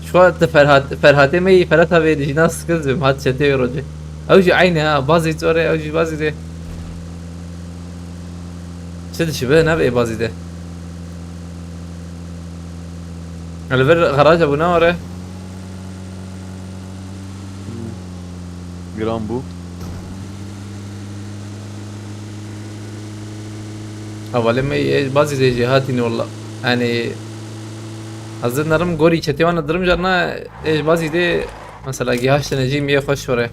Şu an te Ferhat, Ferhatê me yî, Ferhat abi dijî nas kir zim hat çetê wê rojê. Ew jî aynî ha, bazî were, ew jî bazî de. Çi dişibe, nebe ê bazî de. Li vir garaja bû ne were? Giran bû. Hevalê me yê bazî de jî hatîn walla. Yani hazir nerim gorî çetê wan dirim carna ê bazî de mesela gihaştine jî mi yê xweş were.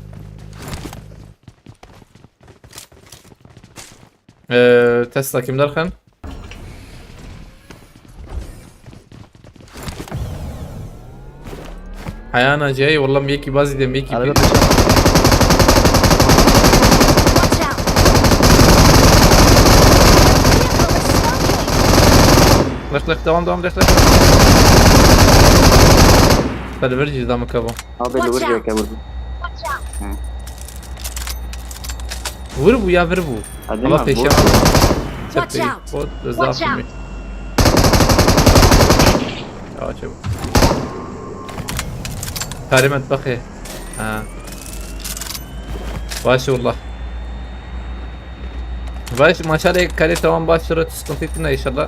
Ee, Tesla kim derxin? Hayana Jey, wallah yekî bazî dem, yekî Araba pî- peşe. Watch out! Vehicle is smoking! Lix, lix, devam, devam, lix, lix. Bel vir cî dame kebo. Abi li Watch wir out. Ke vurdu. Watch out! Vir bû ya vir bû. Hadi Ama lan, peşe bu- Watch Çepê. out. Bot, Watch zaf out. mi? Ya çabuk. Tarih metbexê. Ha. Baş wallah. Baş, maşallah, karê tamam, baş, şurada sıkıntı ettin inşallah.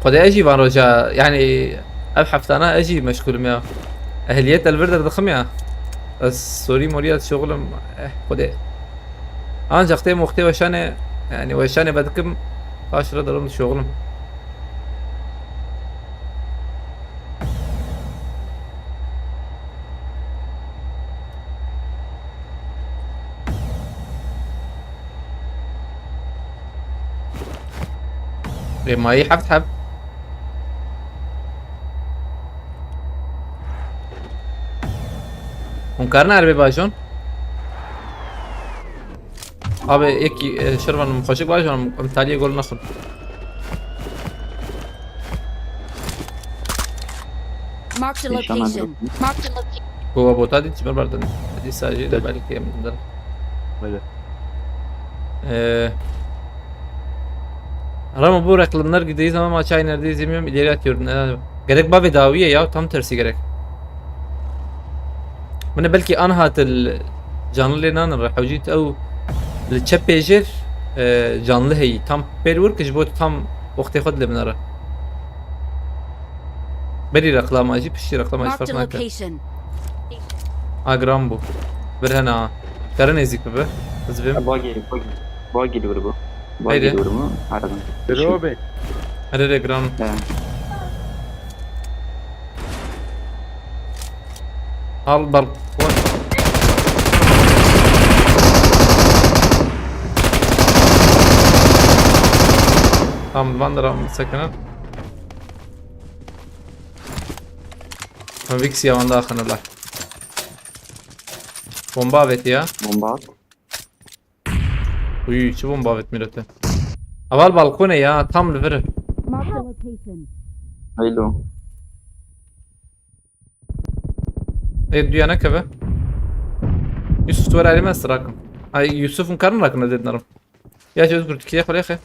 Xwedê ez jî van roja, yani ev heftana ez jî meşgûlim ya. Ehliyet el vir derdixim ya. Ez sorî morî ez şoxlim. Eh, Xwedê. Ancak têm wextê weşanê, yani weşanê vedikim, paş re derim şoxlim. Ê mayî heft heb. Hûn karine erbê bajon? Abi, yekî, e, şervan min xweşik bajon, em taliyê gol nexwin. Marked a Nişan location. aldım. Marked a location. Ku we bota dît, ji me berdin. Dîsa jî de belkî em din. Öyle. Ee, Ramo, bu reklamlar gittiği zaman maça inerdiği zemiyorum ileri atıyorum. Ee, gerek bavê dawiye ya, tam tersi gerek. Bine belki an hatil canlı lê nanir, hewcît ew li çepê jêr, e, canlı heyî. Tam pêr wir ki ji bo tam wextê xwe dile binere. Berî reklama jî, piştî reklama jî Marked a fark nake. Location. A, giran bû. Bir hena. Kare nêzîk bibe. Ez vêm. Bagî, bagî, bagî li vir bû. Bagî Haydi. Li vir bû. Hadi. Diro be. Here re giran. He. Al bal. Tam van der am sekenen. Vixi ya wanda axine la. Bomba avêtiye. Bomba at. Uy, çi bomba avêt milete. Aval balkone ya, tam li vir. Marked a location. Haylo. E, duya nekeve. Yusuf, tu were elime ez rakim. Ay, Yusuf, hûn karin rakin, ez ê dinarim. Ya, Özgür, tu kiriye xwe lê xe.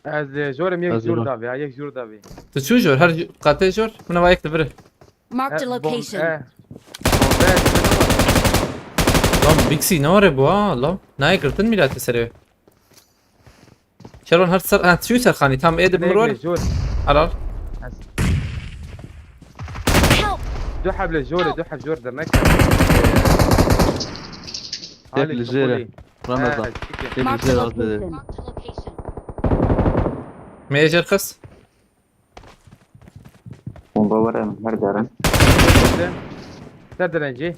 Ez, e, jor im yek Ez jor êma. Davê, ha, yek jor davê. Tu çû jor, her ju-, qatê jor, min eva yek li vir. Marked a E, bom-, location. E. Bombe, e, ne var? Lan Bixi ne were bu ha, lan? Nayê girtin mileti serê. Şervan her ser, ha, çû ser xanî, tam ê de Ne bin rol. Jor. Al al. Ez. Help! Du heb li jor, du heb jor dernek. Tek Halî li jêr e. Topolî. Ramazan. He, çike. Tek li Marked a jêr az dedi. Location. Me jêr xist. Bomba were her derin. Ser direncî.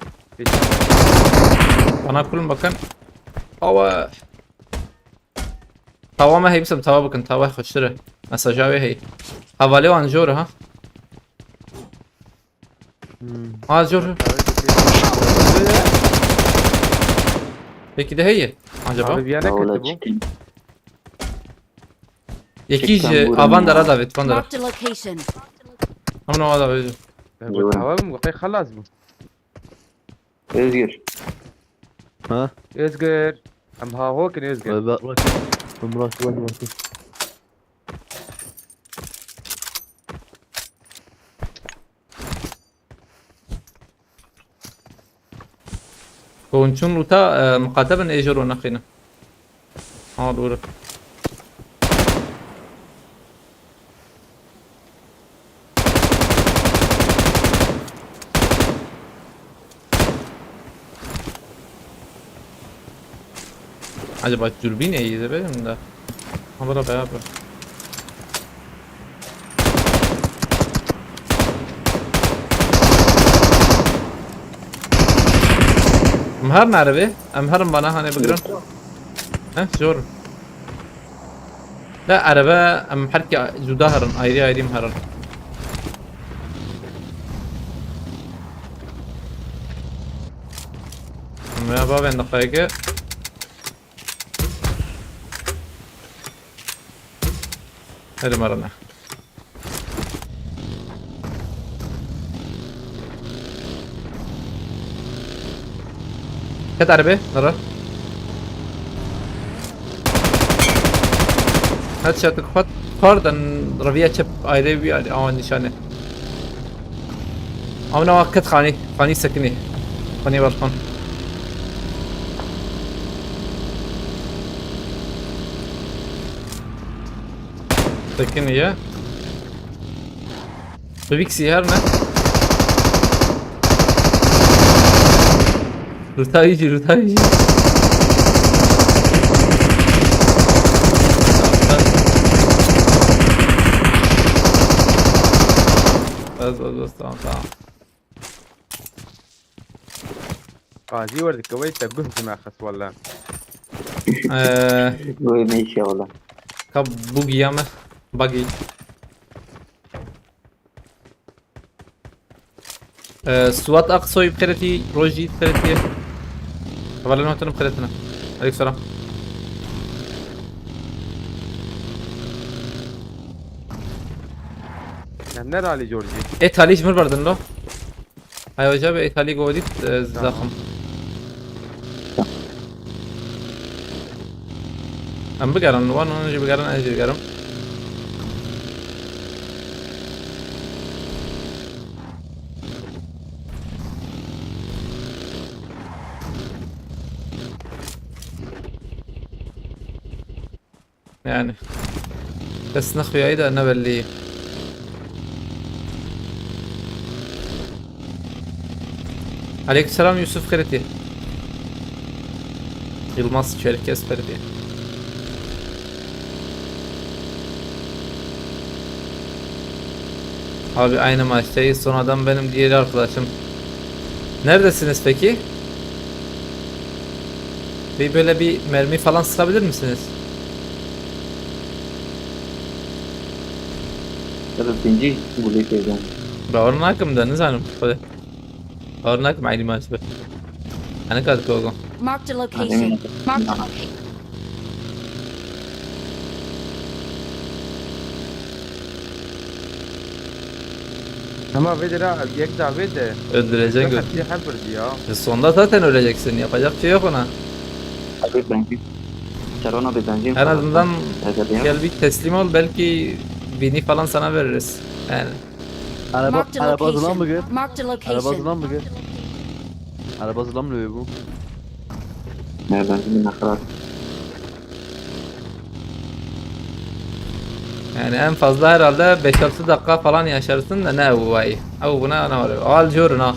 Bana kulun bakın. Awa. Tawa me hey bisim, tawa bikin, tawa xweştir e. Mesaja wê hey. Hevalê wan jor e, ha? Hmm. Ha, jor. Peki de heye acaba? Abi bir yana Wala kötü bu. Çekin. Yekî ji avan dara David, van dara. Marked a location. Hemen o David. Ya bu Yoğun. Tawa mı? Kay halas bu. Özgür. Ha? Özgür. Em ha hokin Özgür. Bak, bak. Bak, bak, bak. Hûn çûn lûta, e, miqate bin ê jor û nexînin. Ha, doğru. Acaba dürbün iyi de benim de. Ha, bura beraber. Em herin erebe, em herin bana hani bigirin. He, zor. La erebe, em herkî cuda herin, ayrı ayrı em herin. Em ya bavên dixayeke. Hadi marana. Ket erebe, nara. Headshot xwet, pardon, reviya çep ayrı bir ayrı, awan nişane. Ama ne vakit xanî, xanî sekinî. Xanî balkon. Sekinî ye. Rubik siher ne? Rutayici, rutayici. Bas, bas, bas, tamam, tamam. Qazî werdike wey te guh ji me xist wele. Eee, Wey me işe wele. Ka bugiya me. Buggy. Eee, Suat Aksoy bi xêretî, Rojî bi xêretî. Hevalên hatin bi xêretine. Aleyk selam. Em ne ralî Georgie? E, talî ji mir berdin lo. Hay hoca be, talî godît, e, Tamam. Zaxim. Em bigerin, wan hûn jî bigerin, ez jî bigerim. Yani. Kes nexuyayi de ne belli. Aleykümselam Yusuf Kırıtı. Yılmaz Çerkez Kırıtı. Abi aynı maçtayız. Son adam benim, diğeri arkadaşım. Neredesiniz peki? Bir böyle bir mermi falan sıkabilir misiniz? Tabii, birinci bu listeden. Bawer nakim de, nizanim. Xwedê. Bawer nakim, eynî maç be. Hani kat kogo. Marked a location. Marked a location. Ama vê de ra yek da vê de. Öldürecek, öldürecek. Her bir ya. E, sonda zaten öleceksin. Yapacak bir şey yok ona. Abi ben bir Serhan abi benzin En falan azından sen. Gel bir teslim ol, belki bini falan sana veririz. Yani. Araba, Marked a araba hızlan location. Mı gör? Marked a Araba location. Hızlan mı gör? Araba hızlanmıyor bu. Ne benzin ne kadar? Yani en fazla herhalde beş altı dakika falan yaşarsın da ne bu vay. Abi buna ne var? Al diyorum ha.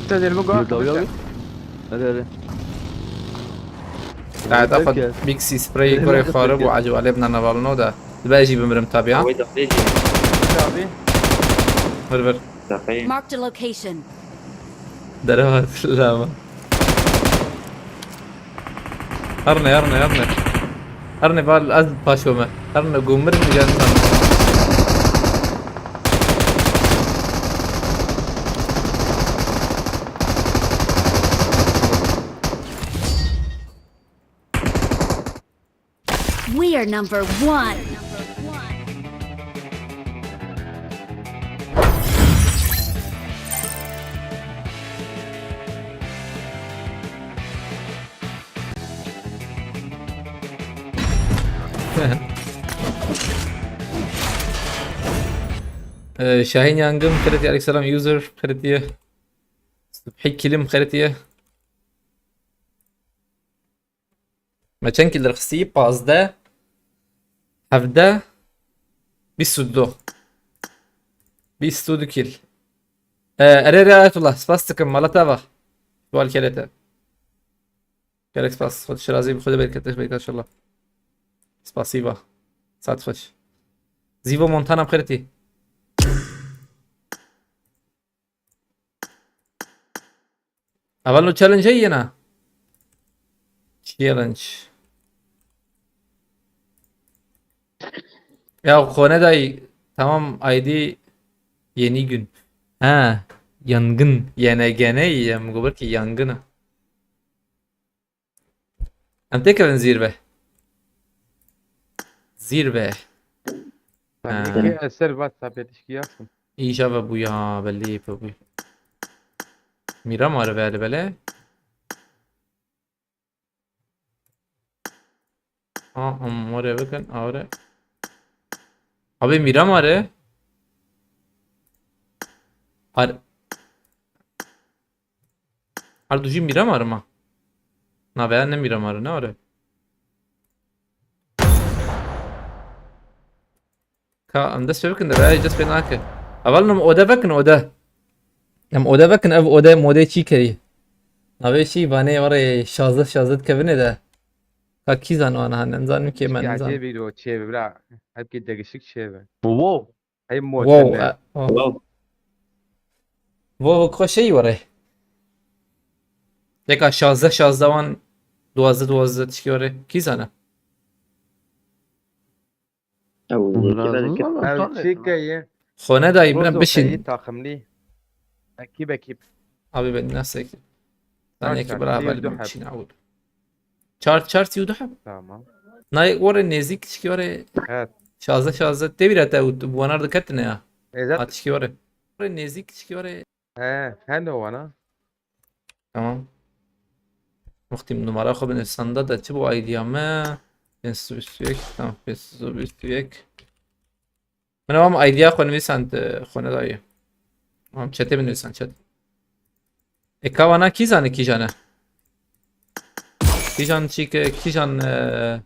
Te dil bu Dur, dalga kadar. Hadi, hadi. Hadi, hadi. Big C spray gore xarib û ecêb alê bina nevalno de. Dibe jî bimirim tabi ha. Wê de vê jî. Abi. Vir vir. Daqeyê. Marked a location. Derewa lama. Herne, herne, herne. Herne bal az paşo me. Herne gumir mi geldi? We are number one. Ee, Şahin Yangın, Kırıtiye, aleykümselam, user, Kırıtiye. Subhi Kilim, Kırıtiye. Me çend kill derxistî? Pazdeh, hevdeh, bîst û du. Bîst û du kill. E, erê erê Ayetullah, spas dikim, mala te va. Wal kele te. Gelek spas, Xwedê şirazî bi Xwedê bereket, bereket inşallah. Spasî va. Saet xweş. Zîvo Montana bi xêr tî. Evel o challenge heye na? Challenge. Ya xone dayı, tamam, I D yeni gün. Ha, yangın. Y N G N, em gober ki yangın. Em têkevin zîrve. Zîrve. Ha. Belli ki eser WhatsApp yetişki yapsın. Îja ve bûya, belli pe bû. Mîra mare ve li bele. A, em more bikin, awre. Abi Mîra mare. Ar Her du jî Mîramar ma. Naveya ne Mîramar, ne are? Ka em dest pê bikin de, veya dest pê nake. Evel em ode vekin, ode. Em ode vekin, ev ode mode çî kerî. Navê çî vanê were şazdeh şazdeh kevine de. Ka kî zan wana han, em zanim ki, men zan. Çê bîro çê bira. Hep ki degişik çê be. Wow. Hey, Wow, motele. E, oh. Wow. Wow, ko şey were. Yeka şazdeh şazdeh wan, duwazdeh duwazdeh tişkî were. Kî zane? Ew, Lazım yekî ama belki. Ew, utanmıyorum çi lan. Keye? Xone dayî, bira Rozo bişin. Keye takımlı. Ekip, ekip. Abi ben nasıl ekip? Sen Çar, ekip çar, beraber bir duhab. Çin avul. Çar, çar, sî û du heb. Tamam. Nayê were nêzîk, çikî were Evet. Şazdeh şazdeh. Tê bîra te û tu wanar diketine ya. E, zaten Ha, çikî were. Were nêzîk, çikî were. He, hene wana. Tamam. Wextî numara xwe binivîsanda de çi bû, I D ya me? Pênc sed û bîst û yek, tamam, pênc sed û bîst û yek. Min wan I D ya xwe nivîsand, e, xwe nedayê. Wan çetê binivîsan, çet. E, ka wana kîjan e, kîjan e? Kîjan çî ke, kîjan, e,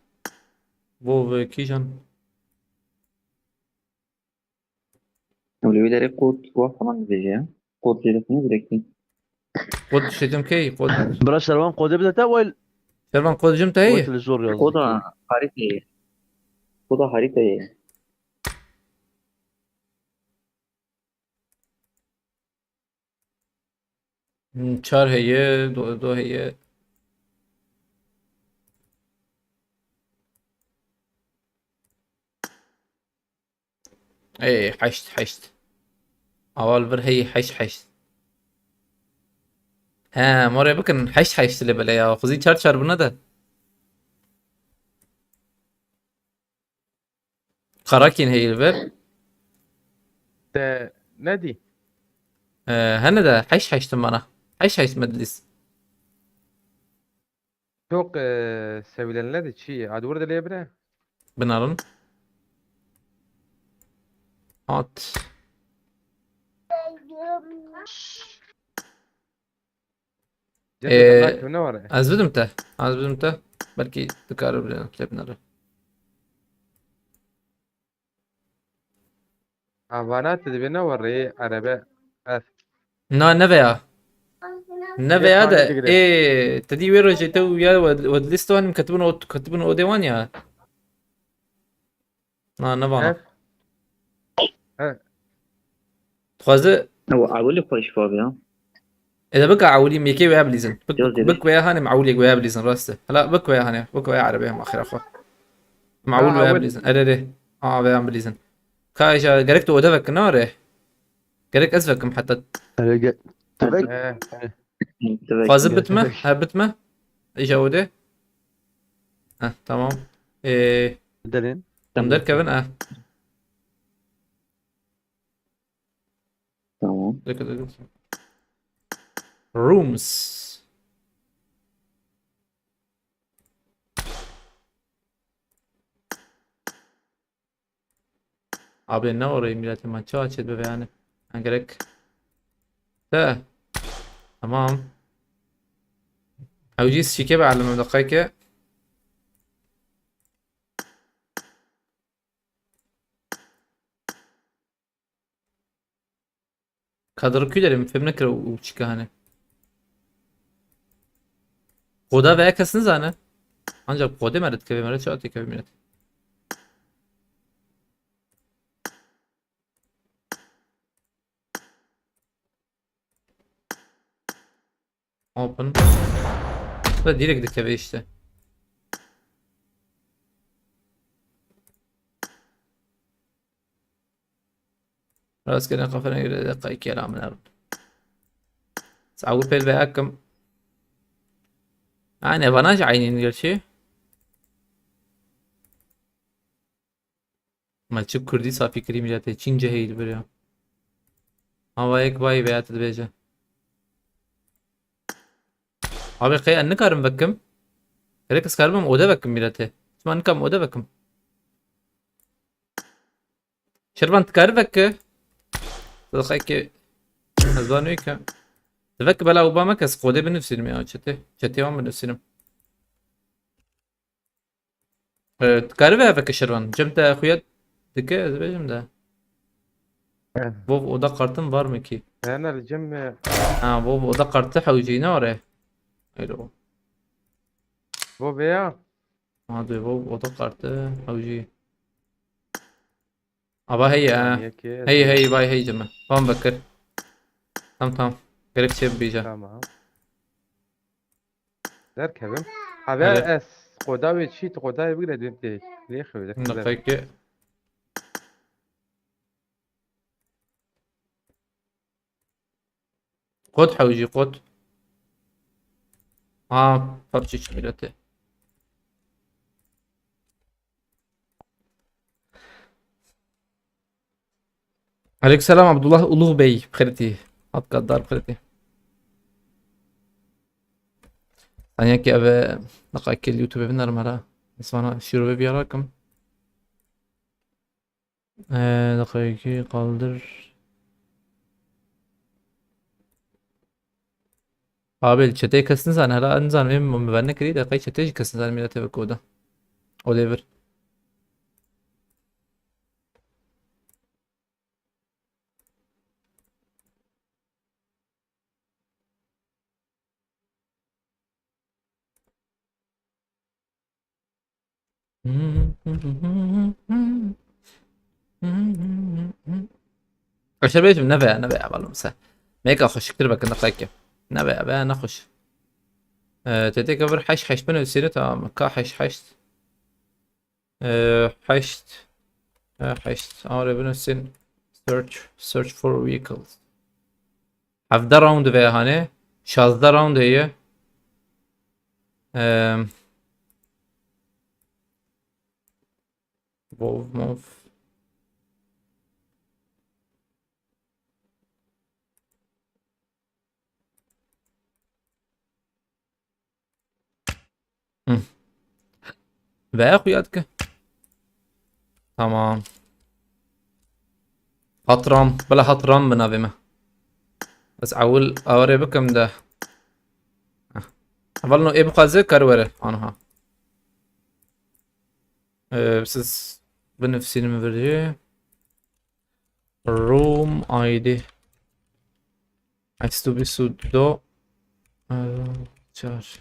vov, kîjan? Ewlê wî derê kod wa falan dibêje ya. Kod jê dixwîne direkt. Kod dişêtim key, kod. Bira Şervan kodê bide te, wel, Şervan kod jim te heye? Wel li zor yazdı. Koda harîteyê. Koda harîteyê. Hmm, çar heye, do, do heye. Ê, heşt, heşt. Aval vir hey heşt, heşt. He, morê bikin, heşt, heşt li bile ya. Xuzî çar, çar bûne de. Karakîn heyî li vir. Te nedî? Ee, hene de heşt, heşt mana. Heşt, heşt medlîs. Çok, e, sevilenler de çi? Adı burada lê bire? Binarin. At. Ee, ne var? Ez bidim te. Ez bidim te. Belkî dikare bile te binare. Avana te dibe ne var rê arebe. Ez. Na, ne veya. Ne veya de. Ê, te dî wê rojê te û ya wed, wed list wan katibin o, katibin o dewan ya. Na, ne vana. He? He. Dixwaze. Ew ewilî xweş bab ya. Ede bika ewilî mekê wê bilîzin. Bik, bik wê hanim ewilî wê bilîzin, rast e. Hala bik wê hanê, bik wê erebê hem axira xwe. Em ewil wê bilîzin. Erê, erê. A, wê em bilîzin. Ka îja gerek tu ode vekin, ne re? Gerek ez vekim heta. Erê, ge-, tu vek. He, he. Fazil bitme, ha bitme. Îja ode. Heh, tamam. Ee, Delin. Em derkevin, eh. Tamam. Dakika, dakika. Rooms. Abi ne orayı milletim, ben çağa çet be yani. Yani gerek. De. Tamam. Hewcî şike be alem dakika. Kadro kü derim, fêm nekir û çika hani. Koda veya kes nizane. Ancak kode meret keve meret çağa tekeve meret. Open. Ve direkt dikeve işte. Rastgele kafana göre de kay kelamın arın. Sawu pel ve akım. Yani bana aynı gerçi. Ma çi Kurdî safî kirî mîletê, Çînce heyî li vir ya. Ava yek vayî veya tu dibêje. Abi qey en nikarim vekim. Gerek ez karibim ode vekim mîletê. Çima nikam ode vekim? Şervan tu kari veke. Sadaqayke ez van wê ke. Tu veke bela uba me kes kodê binivsînim ya çete. Çetê wan binivsînim. Ee, tu kari ve veke Şervan. Cem te xuya dike ez bêjim de. Evet. Vov oda kartın var mı ki? Yani cem mi? Ha, vov oda kartı hewcî ne var e? Öyle o. Vov ya. Ha, de vov oda kartı hewcî. Ava heye ha. Yekê, heye heye vay heye Cem. Van vekir. Tam tam. Gerek çê bibêje. Tamam. Derkevim. Abi ez qoda wê çî, tu qoda wê bigire duyum tê. Lê xewde. Niqeke. Qot hewcî qot. Ha, PUBG çi mîletê. Aleyküm selam Abdullah Uluğ Bey, bixêrî tî. Hat gaddar bixêrî tî. Saniye ki eve, dakika kel YouTube biner mera. Sana şiro ve bir arakim. Ee, dakika iki kaldır. Abi çeteyê kes nizane, hela nizane, em me ben nekirî, de qey çeteyê jî kes nizane mîna tevek oda. O lê vir. Aşırı bêjim, neve, neve, balım se. Meka xweşiktir bekin, xeke. Neve, be, ne xweş. Ee, tê tê kevir heşt, heşt bin üstüne, tamam. Ka heşt, heşt. Ee, heşt. Ee, heşt. Amre bin üstün. Search, search for vehicles. Hevde round ve hani. Şazde round heye. Ee, Wolf, wolf. Hı. Ve xuya dike. Tamam. Hatram. Bela hatram bi navê me. Ez ewil awarê bikim de. Heh. Heval no ê bixwaze kar were. Anha. Ee, siz binifsînim virê. Room I D. Esto bir sudo. Ee, çar.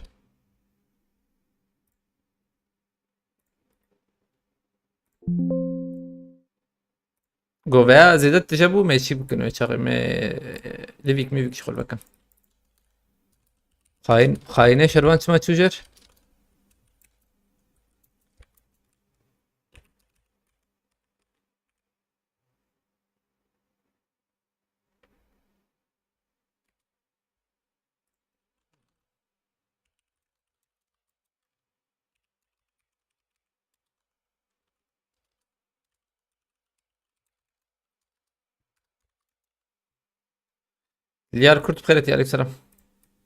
Goveya zêde tije bû me çî bikin wê çaxê me livîk mivîk ji xwe bikin. Xayin, xayine şervan çima çû jer? Liyar Kurt xêretî, aleyküm selam.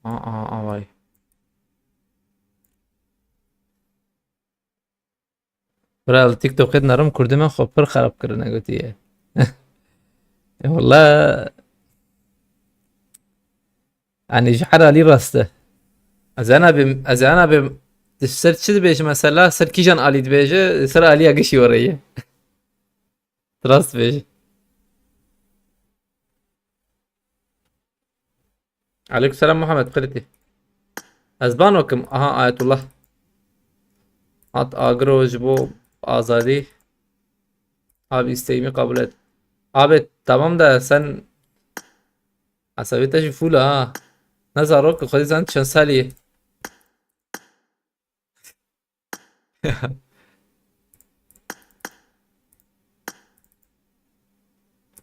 Aa, aa, aa, vay. Bira, li TikTokê dinarim kurdê me xwe pir xerab kirine gotiye. E, wala. Yanî ji her alî rast e. Ez ena bêm, ez ena bêm, di ser çi dibêje mesela, ser kîjan alî dibêje, ser aliya gişî were ye. Rast dibêje. Aleykümselam Muhammed, xêretî. Ez bano kim? Aha, Ayetullah. Hat agro ji bo azadî. Abi, isteğimi kabul et. Abi, tamam da sen asabî te jî full ha. Ne zarok, xwedî zan çend salî.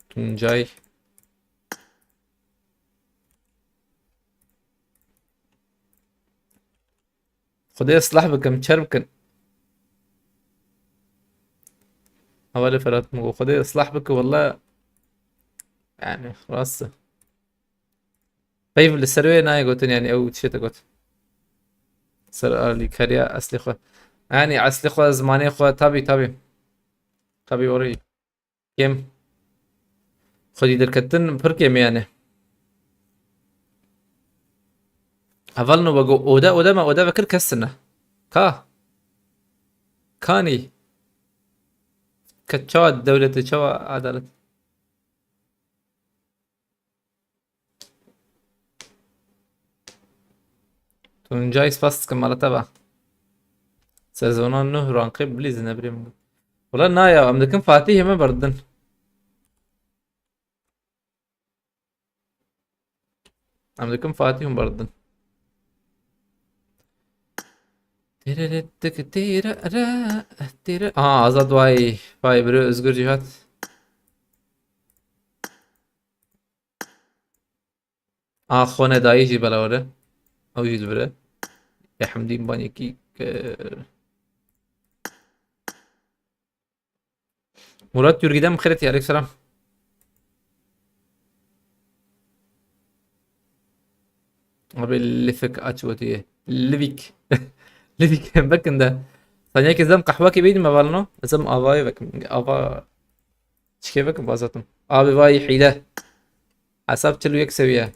Tuncay. Xwedê islah bikim, çer bikin. Hevalê Ferhat min got, Xwedê islah bike, wela, yani, rast e. Peyv li ser wê nayê gotin, yani ew tiştê te got. Ser alîkariya eslê xwe. Yani eslê xwe, zimanê xwe, tabi, tabi. Tabi orayî. Kêm. Xwedî derketin pir kêm e yani. Heval no vego ode, ode me, ode vekir kes ne. Ka. Kanî. Ke çawa dewlete, çawa adalet. Tuncay, spas dikim, mala te be. Sezona nuh rankê bilîzine birê min. Wala na ya, em dikin Fatîh hemen berdin. Em dikin Fatîh hûn berdin. Têre tik têre re, têre. Aha, Azad, vay, vay, bro, Özgür Cihat. A, xone dayî jî belawer e. Ew jî li vir e. Yehmdîn ban yekî kir. Murat Yurgidem xêretî, aleyküm selam. Abi lifik aç gotiye. Livik. Livik bekin de. Saniyekê zem qehwekê bîdim evalno. Zem avayê vekim. Ava çikê vekim bazatim. Abi vay hîle. Hesap çil û yek seviye.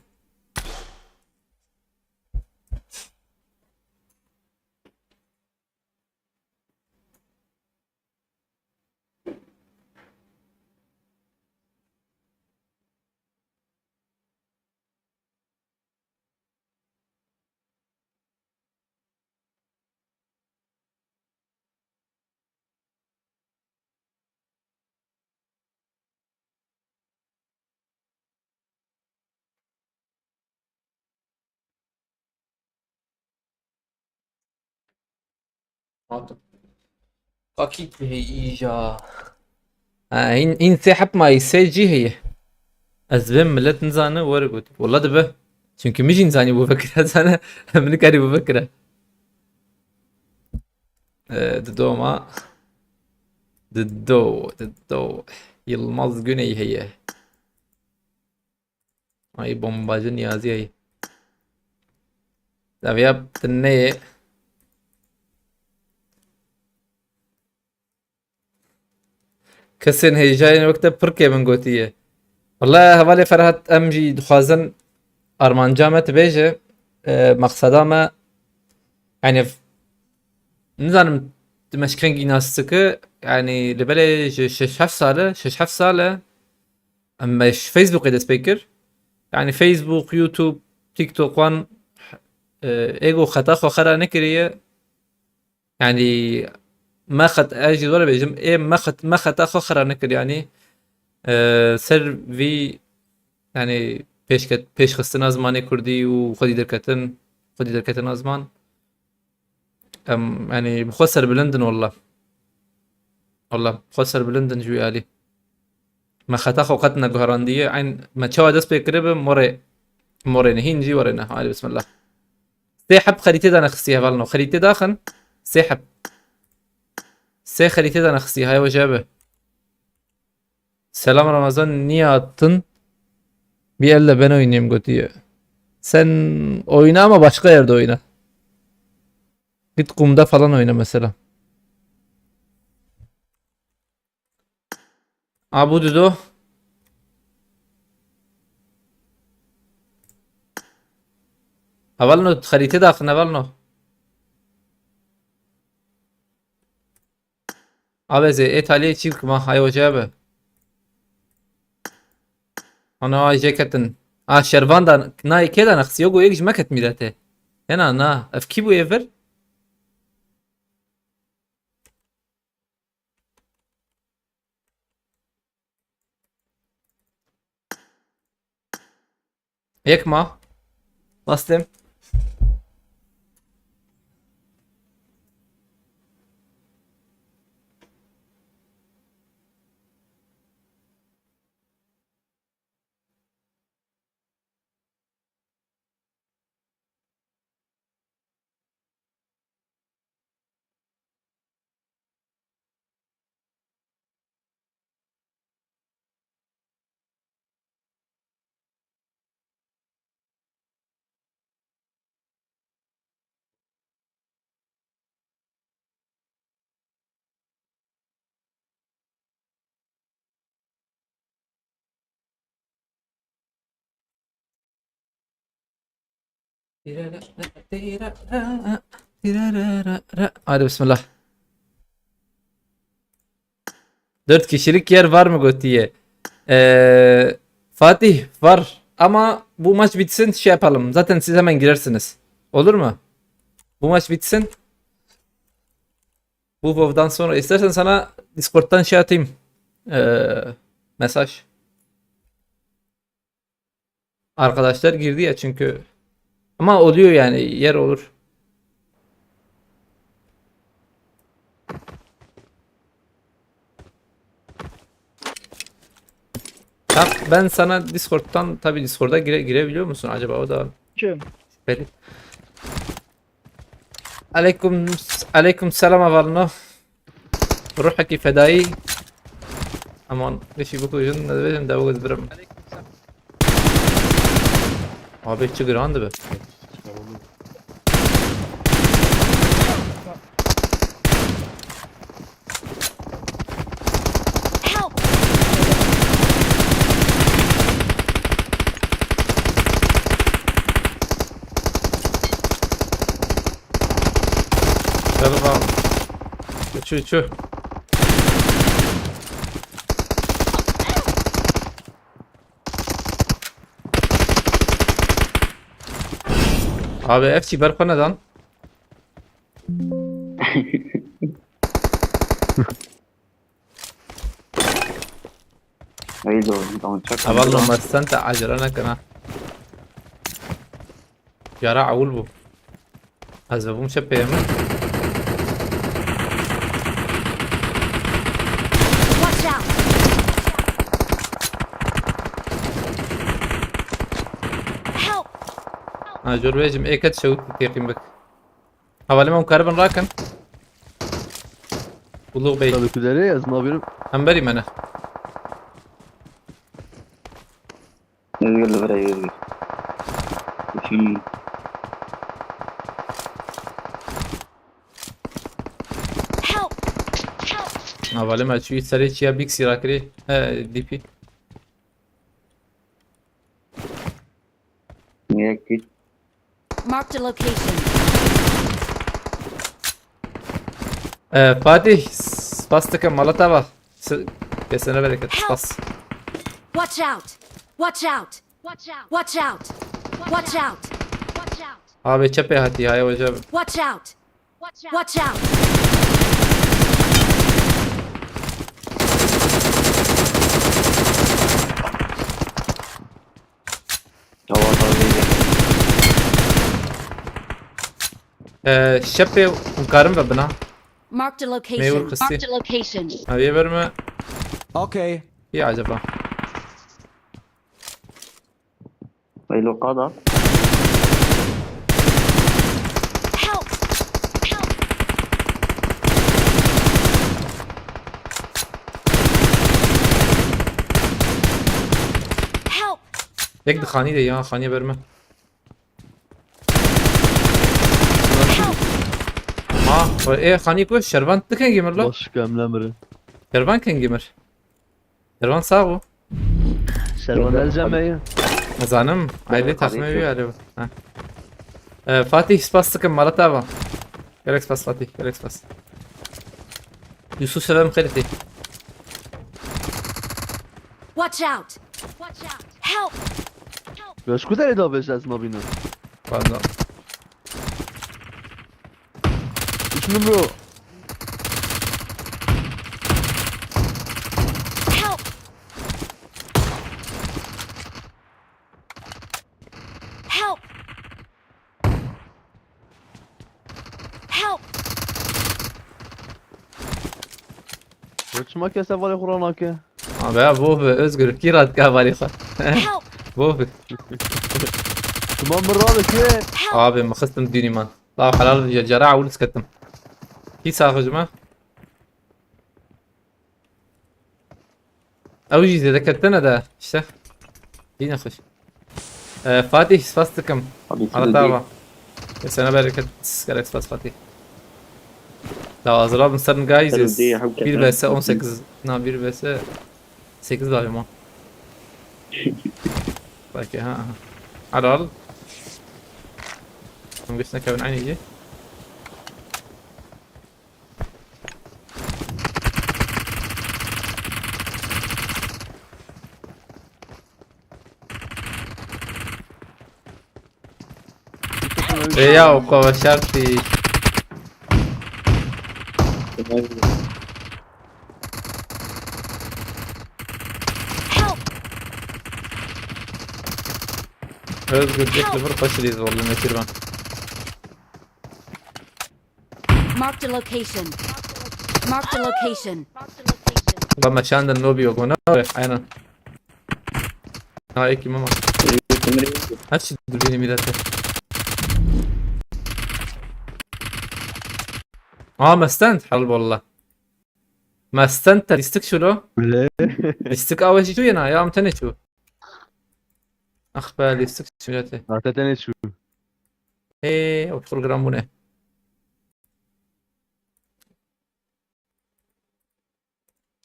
Hatim. Kakî tu heyî îja. Ha, hîn, hîn sê heb mayî, sê cî heye. Ez vê milet nizane were got. Wala dibe. Çünkü min jî nizanî bû vekira zane. Min nikarî bû vekira. Ee, dido ma. Dido, dido. Yılmaz Güney heye. Ay bombacı Niyazi ay. Tabii yaptın ne? Kesên hêjayên wek te pir kêm in gotiye. Wele hevalê Ferhat, em jî dixwazin armanca me tu bêje, e, maqseda me, yani, nizanim tu me ji kengî nas dike, yani, li belê ji şeş heft sal e, şeş heft sal e, em me ji Facebookê dest pê kir. Yani, Facebook, YouTube, TikTok wan, e, êgo xeta xwe xera nekiriye. Yani, me xet-, ez jî were bêjim, ê me xet-, me xeta xwe xira nekir, yani, e, ser vî, yani, pêşket-, pêşxistina zimanê kurdî û xwedî derketin, xwedî derketina ziman. Em, yani, bi xwe serbilind in, wallah. Wallah, bi xwe serbilind in ji wî alî. Me xeta xwe qet neguherandiye. Eyn me çawa dest pê kiribe, morê, morê ne, hîn jî were ne. Hadi bismillah. Sê heb xerîtê dane xistî hevalno. Xerîtê daxin. Sê heb. Sê xerîtê dane xistî. Hay weje be. Selam Ramazan, niye attın? Bir elle ben oynayayım gotiye. Sen oyna ama başka yerde oyna. Git kumda falan oyna mesela. Abu Dudu. Hevalno, xerîtê daxin, hevalno. Abê zê, ê taliyê çî bikima, hay weje be. Ana, ay jê ketin. A, şervan da, nayê kê da nexisiyo, go yek ji me ket mîdetê. Hena, na, ev kî bû ê vir? Yek ma. Bastım. Hadi bismillah. Dört kişilik yer var mı Gotiye? Ee, Fatih, var ama bu maç bitsin, şey yapalım. Zaten siz hemen girersiniz. Olur mu? Bu maç bitsin. Bu WoW'dan sonra istersen sana Discord'dan şey atayım. Ee, mesaj. Arkadaşlar girdi ya çünkü. Ama oluyor yani, yer olur. Tam ben sana Discord'dan, tabii Discord'a gire-, girebiliyor musun acaba? O da Kim? Belli. Aleyküm, aleyküm selam, Avalno. Ruhekî fedayî. Aman, leşî bikujin, ne dibêjin, dewe ez birim. Abi, çi giran dibe. Help! Gel bakalım. Uçu, uçu. Abi, F C ber xwe nedan. Ey, doğru, tamam, çak. Hevalno, me sent acele nekin ha. Yara ewil bû. Ez vebûm çepê min. Ha, jor bêjim, ê ket şewit teqîm bik. Hevalê me hûn karibin rakin. Ulû bey. Tabii ki derê, ez nabînim. Hemberî me ne. Özgür li vir e, Özgür. Şimdi Help! Hevalê me çûyî serê çiya bîksî rakirî. He, D P. Yekî. Marked a location. Ee, Fatih, spas dikim, mala te va. S-, kesene bereket, spas. Watch out! Watch out! Watch out! Watch out! Abi çepê hatî, haya hoca. Watch out! Watch out! Hava tabii. Ee, şepê hûn karin ve bina. Marked a location. Meyvur kıstı. Marked a location. Abi verme. Okay. Ya acaba. Ey, lo qada. Help! Help! Help! Yek di xanî de ya, xanîye berme. Help! Ha, e, xanî ku şervan tu kengî mir lo? Baş, kemle mirin. Şervan kengî mir. Şervan sağ ol. Şervan el cemeye. Zanim, aile takma bir alo. Ha. E, Fatih, spas sıkın, Malat abi. Gerek spas Fatih, gerek spas. Yusuf selam kalite. Watch out! Watch out! Help! Help! Ya şu kadar da beş lazım abi. Pardon. Üç numara. Help! Help! Help! Çima kes hevalê xwe ranake? Abi ya, bo bi Özgür, kî radike hevalê xwe? Help! Bo bi. Tamam, min radike. Help! Abi, min xistim dînî man. La helal, cara ewil sketim. Kî saxij me? Ew jî zêde ketine de, işte. Yine xweş. Ee, Fatih, spas dikim. Abi, siz de Arada değil. Ava. Sana bereket, gerek spas Fatih. Ya hazır aldım sen guys. Sen de değil, hem Bir ketine. V S on sekiz. Na, bir V S sekiz var ama. Belki ha. Al al. Hangisi ne kevin aynı iyi. E ya, o kadar şart değil. Help! Özgür, Jack, Liver Paşa diye zorluyor, Nekir ben. Marked a location. Marked a location. Ba me çandin lobby yok ona. Aynen. Ha, ekim ama. Her şey dürbünü millete. Aa, mestend. Hal valla. Mestend te listik şulo. Öyle. Listik avaşı şu yana ya, amtene şu. Ah be, listik şu millete. Hakikaten şu. Eee, o program bu ne?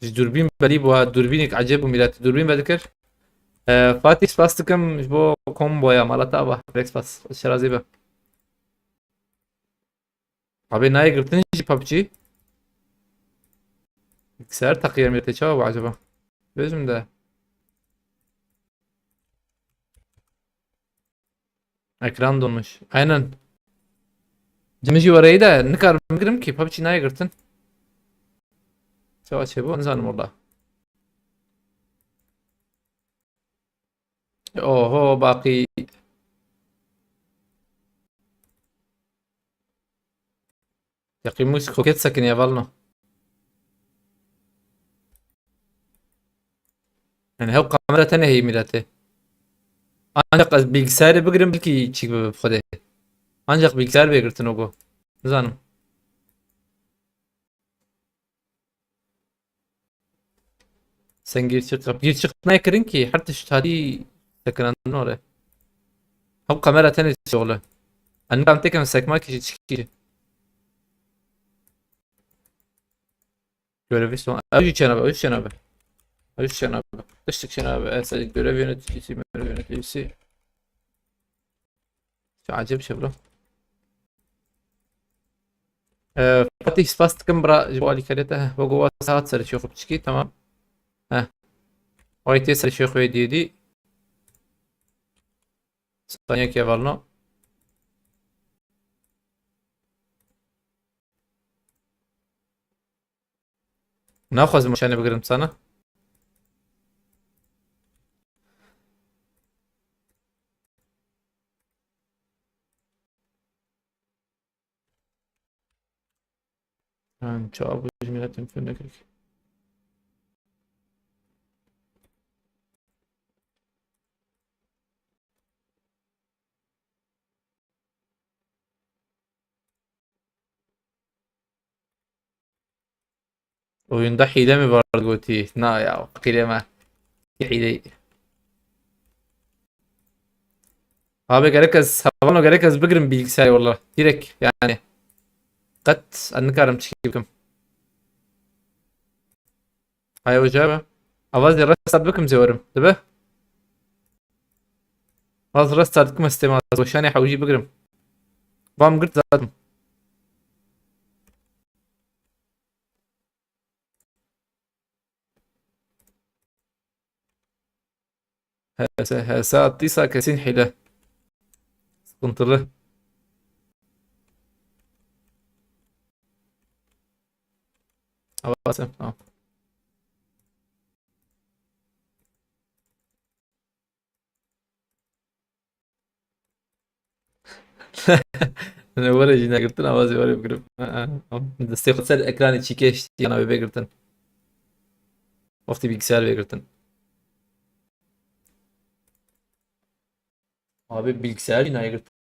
Ji dûrbîn berî bû, ha, dûrbînek ecêb bû, mîlet dûrbîn vedikir. E, Fatîh, spas dikim ji bo komboya, mala te ava. Pek spas. Şerazî be. Abi, nayê girtin jî PUBG. Bilgisayar takıya mîletê çawa bû acaba? Gözüm de. Ekran donmuş. Aynen. Cimijî wereyî de nikarim bigirim ki, PUBG nayê girtin. Çawa çêbû, nizanim wala. Oho, baqî. Yaqî mûs koket sekiniye valno. Yani hew kamera tenê heyî mîletê. Ancak ez bilgisayarê bigirim belkî çîk bibe bi Xwedê. Ancak bilgisayar bê girtin o go. Nizanim. Sen gir çık yap. Gir çık ne kirin ki? Her tişt hatî sekinandin oraya. Hem kamera tenê şoğlu. Anne kan tekem sekma kişi çıkıyor. Görevi son. Üç cenabı, üç cenabı. Üç cenabı. Dıştık cenabı. Esas görev yöneticisi, görev yöneticisi. Çok acayip şey bro. Ee, Fatih, spas dikim bira ji bo alîkariyê te. Heh, wek got saet serê çêxo piçikî, tamam. Heh. Ay tê serê çêxo yê diyê dî. Saniyekê hevalno. Naxwazim şanê bigirim sana. Yani çawa bu ji miletin fêm nekir ki. Oyunda hile mi vardı gotî? Na ya, qîrê me. Hile. Abi gerek ez, hevano gerek ez bigirim bilgisayarê walla. Direkt yani. Qet ez nikarim çi bikim. Ay hoca be. Avaz de restart bikim zê werim. Dibe? Az restart bikim sistema. Weşanê hewjî bigirim. Vam girt zaten. H S, H S attıysa kesin hile. Sıkıntılı. Havası, tamam. Ne were jî negirtin, avazê were bigirim. Ha, ha, tamam. Destê xwe ser ekranê çîkê ştiyana wê bê girtin. Wextî bilgisayar bê girtin. Abi bilgisayar jî nayê girtin.